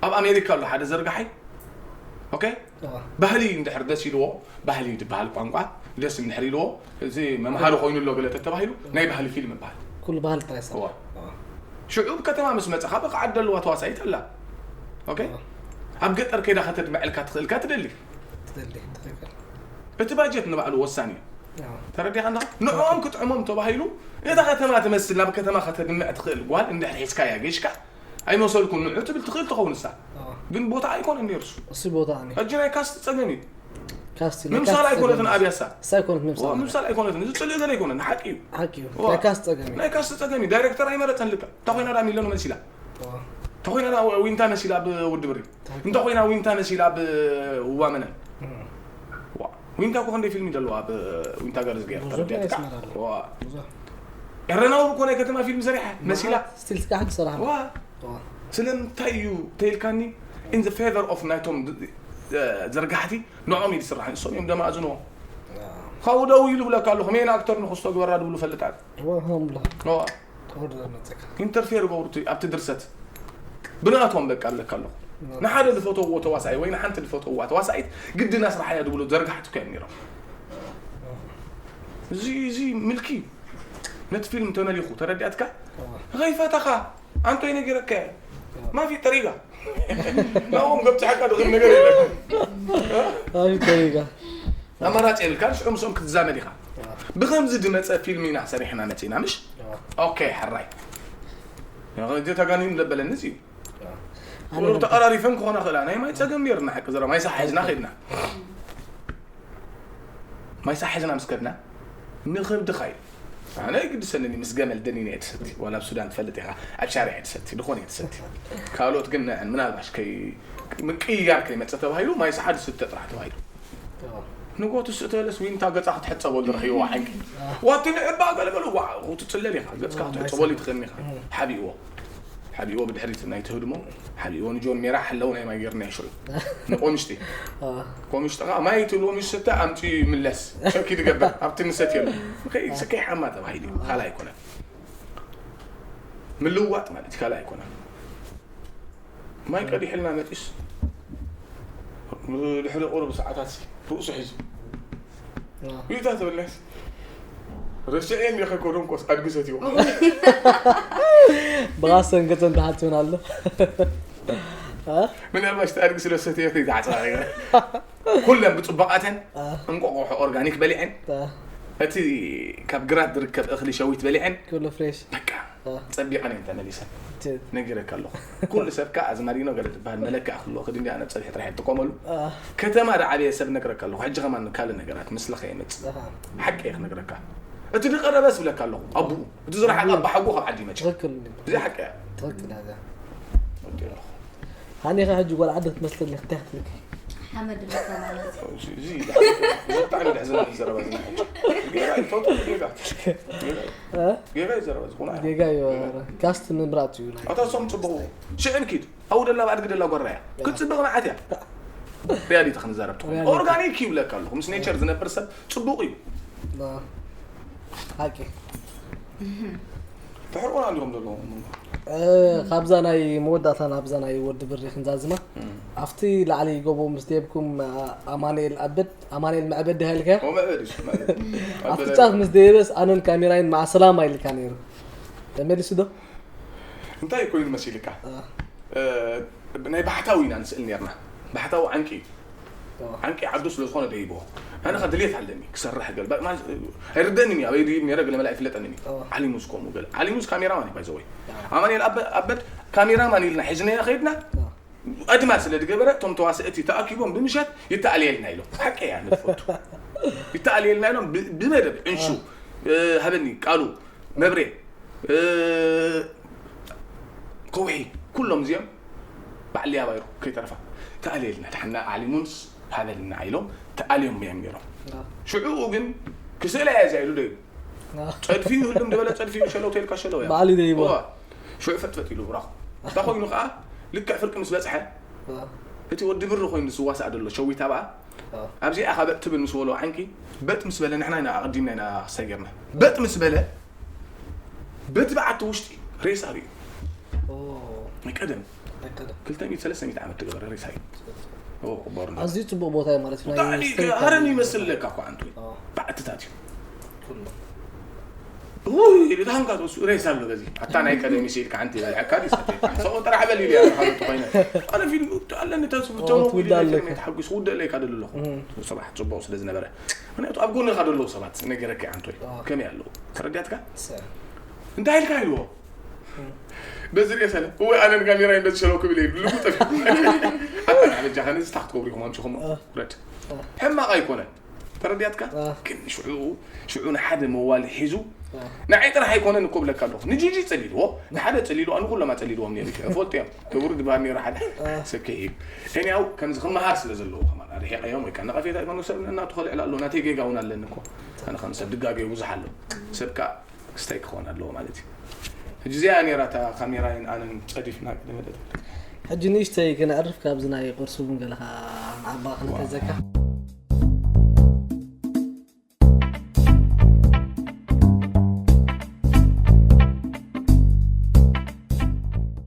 ኣብ ኣሜሪካ ኣሎ ሓደ ዘርጋሓይ ኦኬ ባህሊ እንድሕር ደስ ኢልዎ ባህሊ ዝበሃል ቋንቋ ደስ እንድሕር ኢልዎ እዚ መምሃሪ ኮይኑ ኣሎ ገለ ተተባሂሉ ናይ ባህሊ ፊልም ይበሃል ኩሉ ባህል ጥራይ ሰራ ሽዑ ከተማ ምስ መፀኻ ብቕዓት ደለዋ ተዋሳኢት ኣላ ኦኬ ኣብ ገጠር ከይዳ ከተድምዐልካ ትኽእልካ ትደሊ ትደሊ ትኽክል እቲ ባጀት ንባዕሉ ወሳኒ እዩ ተረዲኻ እንዳ ንዕኦም ክጥዕሞም ተባሂሉ እታ ከተማ ትመስል ናብ ከተማ ከተድምዕ ትኽእል ጓል እንድሕር ሒዝካያ ጌሽካ ኣይመሰልኩን ንዑ ትብል ትኽእል ትኸውን እሳ ግን ቦታ ኣይኮነን ነይሩ እሱ እሱ ቦታ ኣነ ሕጂ ናይ ካስት ጸገም እዩ ካስቲ ምምሳል ኣይኮነትን ኣብያሳ እሳ ኣይኮነት ምምሳል ምምሳል ኣይኮነትን እዚ ጽልኢ ገለ ኣይኮነን ሓቂ እዩ ሓቂ እዩ ዋ። ናይ ካስቲ ጸገም እዩ ናይ ካስት ጸገም እዩ ዳይሬክተር ኣይመረጸን ልካ እንተ ኮይና ዳ ሚለኑ መሲላ እንተ ኮይና ዳ ዊንታ መሲላ ብውድብሪ እንተ ኮይና ዊንታ መሲላ ብዋመነን ዋ። ዊንታ እኮ ክንደይ ፊልም ዘለዋ ኣብ ዊንታ ጋርዝ ገይር ብዙሕ ተረዲኣትካ ይስመር ኣሎ። ዋ። ብዙሕ ኤረናውር እኮ ናይ ከተማ ፊልም ሰሪሓ መሲላ ስቲል ስካ ሕጂ ሰራሕ ዋ ስለምንታይ እዩ ተይልካኒ in the favor of ናይቶም እ፣ ዘርጋሕቲ ንዖም እዩ ዝስራሕ ንሶም እዮም ደማእዝንዎ ካብኡ ደው ኢሉ ብለካ ኣለኹ መን ኣክተር ንክስቶ ግበራ ድብሉ ፈልጣት ወሃምላ ዋ። ተወርደ መጸካ ኢንተርፌር ገብሩ ኣብቲ ድርሰት ብንኣቶም በቃ ኣለካ ኣለኹ ንሓደ ዝፈተውዎ ተዋሳኢ ወይ ንሓንቲ ዝፈተውዋ ተዋሳኢት ግድና ስራሕ እያ ዝብሉ ዘርጋሕቲ እኮ እዮም ነይሮም እዚ እዚ ምልኪ እዩ ነቲ ፊልም ተመሊኹ ተረዲኣትካ ከይፈተኻ ኣንቶይ ነጊረካ እየ ማፊ ጠሪጋ ናብኦም ገብፅሐካ ድኽእል ነገር የለን ኣይ ከይጋ ኣማራጭ የብልካን ሽዑ ምስኦም ክትዛመድ ኢኻ ብኸምዚ ዝመፀ ፊልም ኢና ሰሪሕና መፂና ምሽ ኦኬ ሕራይ እዚ ተጋኒኑ ዘበለኒ እዚ እዩ ተቐራሪፈን ክኾና ክእላ ናይ ማይ ፀገም ነርና ሓቂ ዘረ ማይ ሳሕ ሒዝና ከድና ማይ ሳሕ ሒዝና ምስ ከድና ንኽብድኻ እዩ ኣነ ይግድሰኒ ምስ ገመል ደኒነ እየ ትሰቲ ዋላ ኣብ ሱዳን ትፈልጥ ኢኻ ኣብ ሻርዕ እየ ትሰቲ ዝኾነ እየ ትሰቲ ካልኦት ግን ንዐን ምናልባሽ ከይ ምቅይያር ከይመፀ ተባሂሉ ማይ ሳሓ ዝስተ ጥራሕ ተባሂሉ ንጎቱ ስእተለስ ዊንታ ገፃ ክትሕፀበሉ ረኺብዋ ሓቂ ዋቲ ንዕባ ገለገሉ ዋ ክትፅለል ኢኻ ገፅካ ክትሕፀበሉ ትኽእል ኢኻ ሓቢእዎ ሓቢእዎ ብድሕሪት ናይ ትህድሞ ሓቢእዎ ንጆን ሜራ ሓለው ናይ ማይ ጌርና ሽዑ ንቆምሽቲ ቆምሽቲ ኸዓ ማይ ትብልዎ ምሽ ስተ ኣምፂ ይምለስ ሸኪ ትገብር ኣብቲ ንሰት የሉ ከይሓማ ተባሂሉ ካልእ ኣይኮነን ምልዋጥ ማለት ካልእ ኣይኮነን ማይ ቀዲሕልና መጢስ ድሕሪ ቁሩብ ሰዓታት ርእሱ ሒዙ ይታ ትብልናስ ረስዐ እንዲኸ ኮዶንኮስ ኣድጊ ሰትዎ ብቓሰን ገጸን ተሓትውን ኣሎ ምናልባሽ ኣድጊ ስለ ሰትዮ ከይተዓፅባ ነገር ኩለን ብፅቡቓተን እንቆቆሖ ኦርጋኒክ በሊዐን እቲ ካብ ግራት ዝርከብ እኽሊ ሸዊት በሊዐን ኩሉ ፍሬሽ በቃ ጸቢቐን እየን ተመሊሰን ነጊረካ ኣለኹ ኩሉ ሰብ ከ ኣዝማሪኖ ገለ ዝበሃል መለክዕ ክህልዎ ክድንዲ ኣነ ጸብሒ ጥራሕ ይጥቀመሉ ከተማ ዝዓበየ ሰብ ነግረካ ኣለኹ ሕጂ ከማን ካልእ ነገራት ምስልኸ የመጽእ ሓቂ እየ ክነግረካ እቲ ዝቐረበ ስብለካ ኣለኹ ኣቡኡ እቲ ዝረሓቐ ኣባሓጎ ካብ ዓዲ ይመጽእ ትኽክል እዚ ሓቂ እያ ትኽክል እያ እዚኣ ወዲእለኹ ሃኒኻ ሕጂ ጓል ዓዲ ክትመስለኒ ክታይ ክትልክ ሓመድ ልካ ማለት እዩ። እዚ ብጣዕሚ ደሕዝና ዘረባ ዝና ጌጋ ይፈቱ ጌጋ ጌጋ ጌጋ ይዘረባ ዝኮነ ጌጋ እዩ ካስት ምምራጥ እዩ ናይ ኣታ ሶም ጽቡቁ ሽዕን ኪድ ኣው ደላ ባዕድ ግደላ ጓራያ ክትጽብቕ ንዓት እያ ሪያሊቲ ክንዛረብ ትኾን ኦርጋኒክ ይብለካ ኣለኹ ምስ ኔቸር ዝነብር ሰብ ጽቡቕ እዩ ሓቂ ተሕርቁና እንዲኹም ዘለዎም እ፣ ካብዛ ናይ መወዳእታ ናብዛ ናይ ወዲ ብሪ ክንዛዝማ ኣብቲ ላዕሊ ጎቦ ምስ ደየብኩም ኣማንኤል ኣበድ ኣማንኤል መዕበድ ዲሃ ኢልካ ወመዕበድ እዩ ኣብቲ ጫፍ ምስ ደየበስ ኣነን ካሜራይን ማዕሰላማ ኢልካ ነይሩ ተመሊሱ ዶ እንታይ ኮይኑ መሲልካ ናይ ባሕታዊ ኢና ንስእል ነርና ባሕታዊ ዓንቂ እዩ ዓንቂ ዓዱ ስለ ዝኾነ ደይቦ ኣነ ከ ድሌት ኣለኒ ክሰርሕ ገል ኣይርደንን እዩ ኣበይ ድዩ ነረ ገለ መላ ይፍለጠንን እዩ ዓሊሙዝ ከምኡ ገለ ዓሊሙዝ ካሜራማን እዩ ባይዘወይ ኣማንኤል ኣበድ ካሜራማን ኢልና ሒዝናዮ ከይድና ኣድማ ስለ ዝገበረ እቶም ተዋስእቲ ተኣኪቦም ብምሸት ይተኣልየልና ኢሎም ሓቂ እያ ንትፈቱ ይተኣልየልና ኢሎም ብመደብ ዕንሹ ሃበኒ ቃሉ መብሬ ከውሒ ኩሎም እዚኦም በዓል ሊያ ባይሩ ከይተረፋ ተኣልየልና፣ ድሓና ኣዕሊሙንስ ሃበልና ኢሎም ተኣልዮም እዮም ነይሮም። ሽዑኡ ግን ክስእላ እያ እዚኣ ኢሉ ዶ ኢሉ ጸድፊ ይህልም ዝበለ ጸድፊ ሸለው ተልካ ሸለው እያ። በዓል እዩ ደይቦ። እዋ፣ ሽዑ ፈጥፈጥ ኢሉ ብራኹ። እንታይ ኮይኑ ከዓ ልክዕ ፍርቂ ምስ በፅሐ እቲ ወዲ ብሪ ኮይኑ ዝዋሳእ ዘሎ ሸዊት ኣብኣ ኣብዚኣ ካበጥ ትብል ምስ በሎ ዓንቂ በጥ ምስ በለ ንሕና ኢና ኣቐዲምና ኢና ክሳይ ጌርና። በጥ ምስ በለ በቲ በዓቲ ውሽጢ ሬሳ ርዩ። ናይ ቀደም ክልተ ሚእቲ ሰለስተ ሚእቲ ዓመት ትገበረ ሬሳ እዩ። ኦ፣ ቅበሩ እንዳ- ኣዝዩ ፅቡቅ ቦታ እዩ ማለት እዩ። ናይ ብጣዕሚ ስተይ ሃረም ካብ- ይመስለካ እኮ ኣንቱ ኦ። ባዕትታት እዩ። ኩሉ። ውይ ኢሉ ታንካ ተወሱ ሬሳ ኣሎ በዚ ኣታ ናይ ቀደም ይስኢልካ ሓንቲ ይበልዐካ ድዩ ሰተይካ ሰው ጥራሕ በል ኢሉ ያለ ካልኦት ኮይነ ኣነ ፊልም ኣለኒ ተስፉ ኦ፣ ጀሞ ትውዳ ኣለካ። ተሓጉስ ውደ ለይ ካደሉ ኣለኹ። እም። ሰባሕ ጽቡቅ ስለ ዝነበረ ምክንያቱ ኣብ ጎንኻ ደለዉ ሰባት ነገረካ ኣንቶይ ኦ። ከመይ ኣለዉ ተረዲያትካ ሰ- እንታይ ኢልካ ኢልዎ በዚ ርእየ ሰለ ወይ ኣነን ካሜራ እንደተሸለው ክብል ኢሉ ልቡ ጠፊ ኣበጃ ከነ ዝታ ክትገብሩ ኢኹም ኣምሲኹሞ እ። ረድ እ። ሕማቕ ኣይኮነን ተረዲያትካ እ። ግን ሽዑ ሽዑ ንሓደ መዋል ሒዙ እ። ንዓይ ጥራሕ ኣይኮነን እኮ ብለካ ኣለኹ ንጂጂ ጸሊልዎ ንሓደ ጸሊልዎ ኣነ ኩሎም ኣጸሊልዎም ነይሩ እዩ ፈልጦ እዮም ክቡር ድባር ነይሩ ሓደ እ። ሰከ እዩ እኔ ያው ከምዚ ክመሃር ስለ ዘለዎ ከማን ኣርሒቀዮም ወይ ከዓ ነቐፌታ ይኮኑ ሰብ እናተኸልዕል ኣሎ ናተይ ጌጋ እውን ኣለኒ እኮ ኣነ ከም ሰብ ድጋገ ብዙሕ ኣሎ ሰብ ከዓ ክስታይ ክኾን ኣለዎ ማለት እዩ ሕጂ እዚኣ ነይራ እታ ካሜራይን ኣነን ጸዲፍና ቅድመ ደት ሕጂ ንእሽተይ ክነዕርፍ ካብዚ ናይ ቁርሲ እውን ገለኻ ንዓባ ክነተዘካ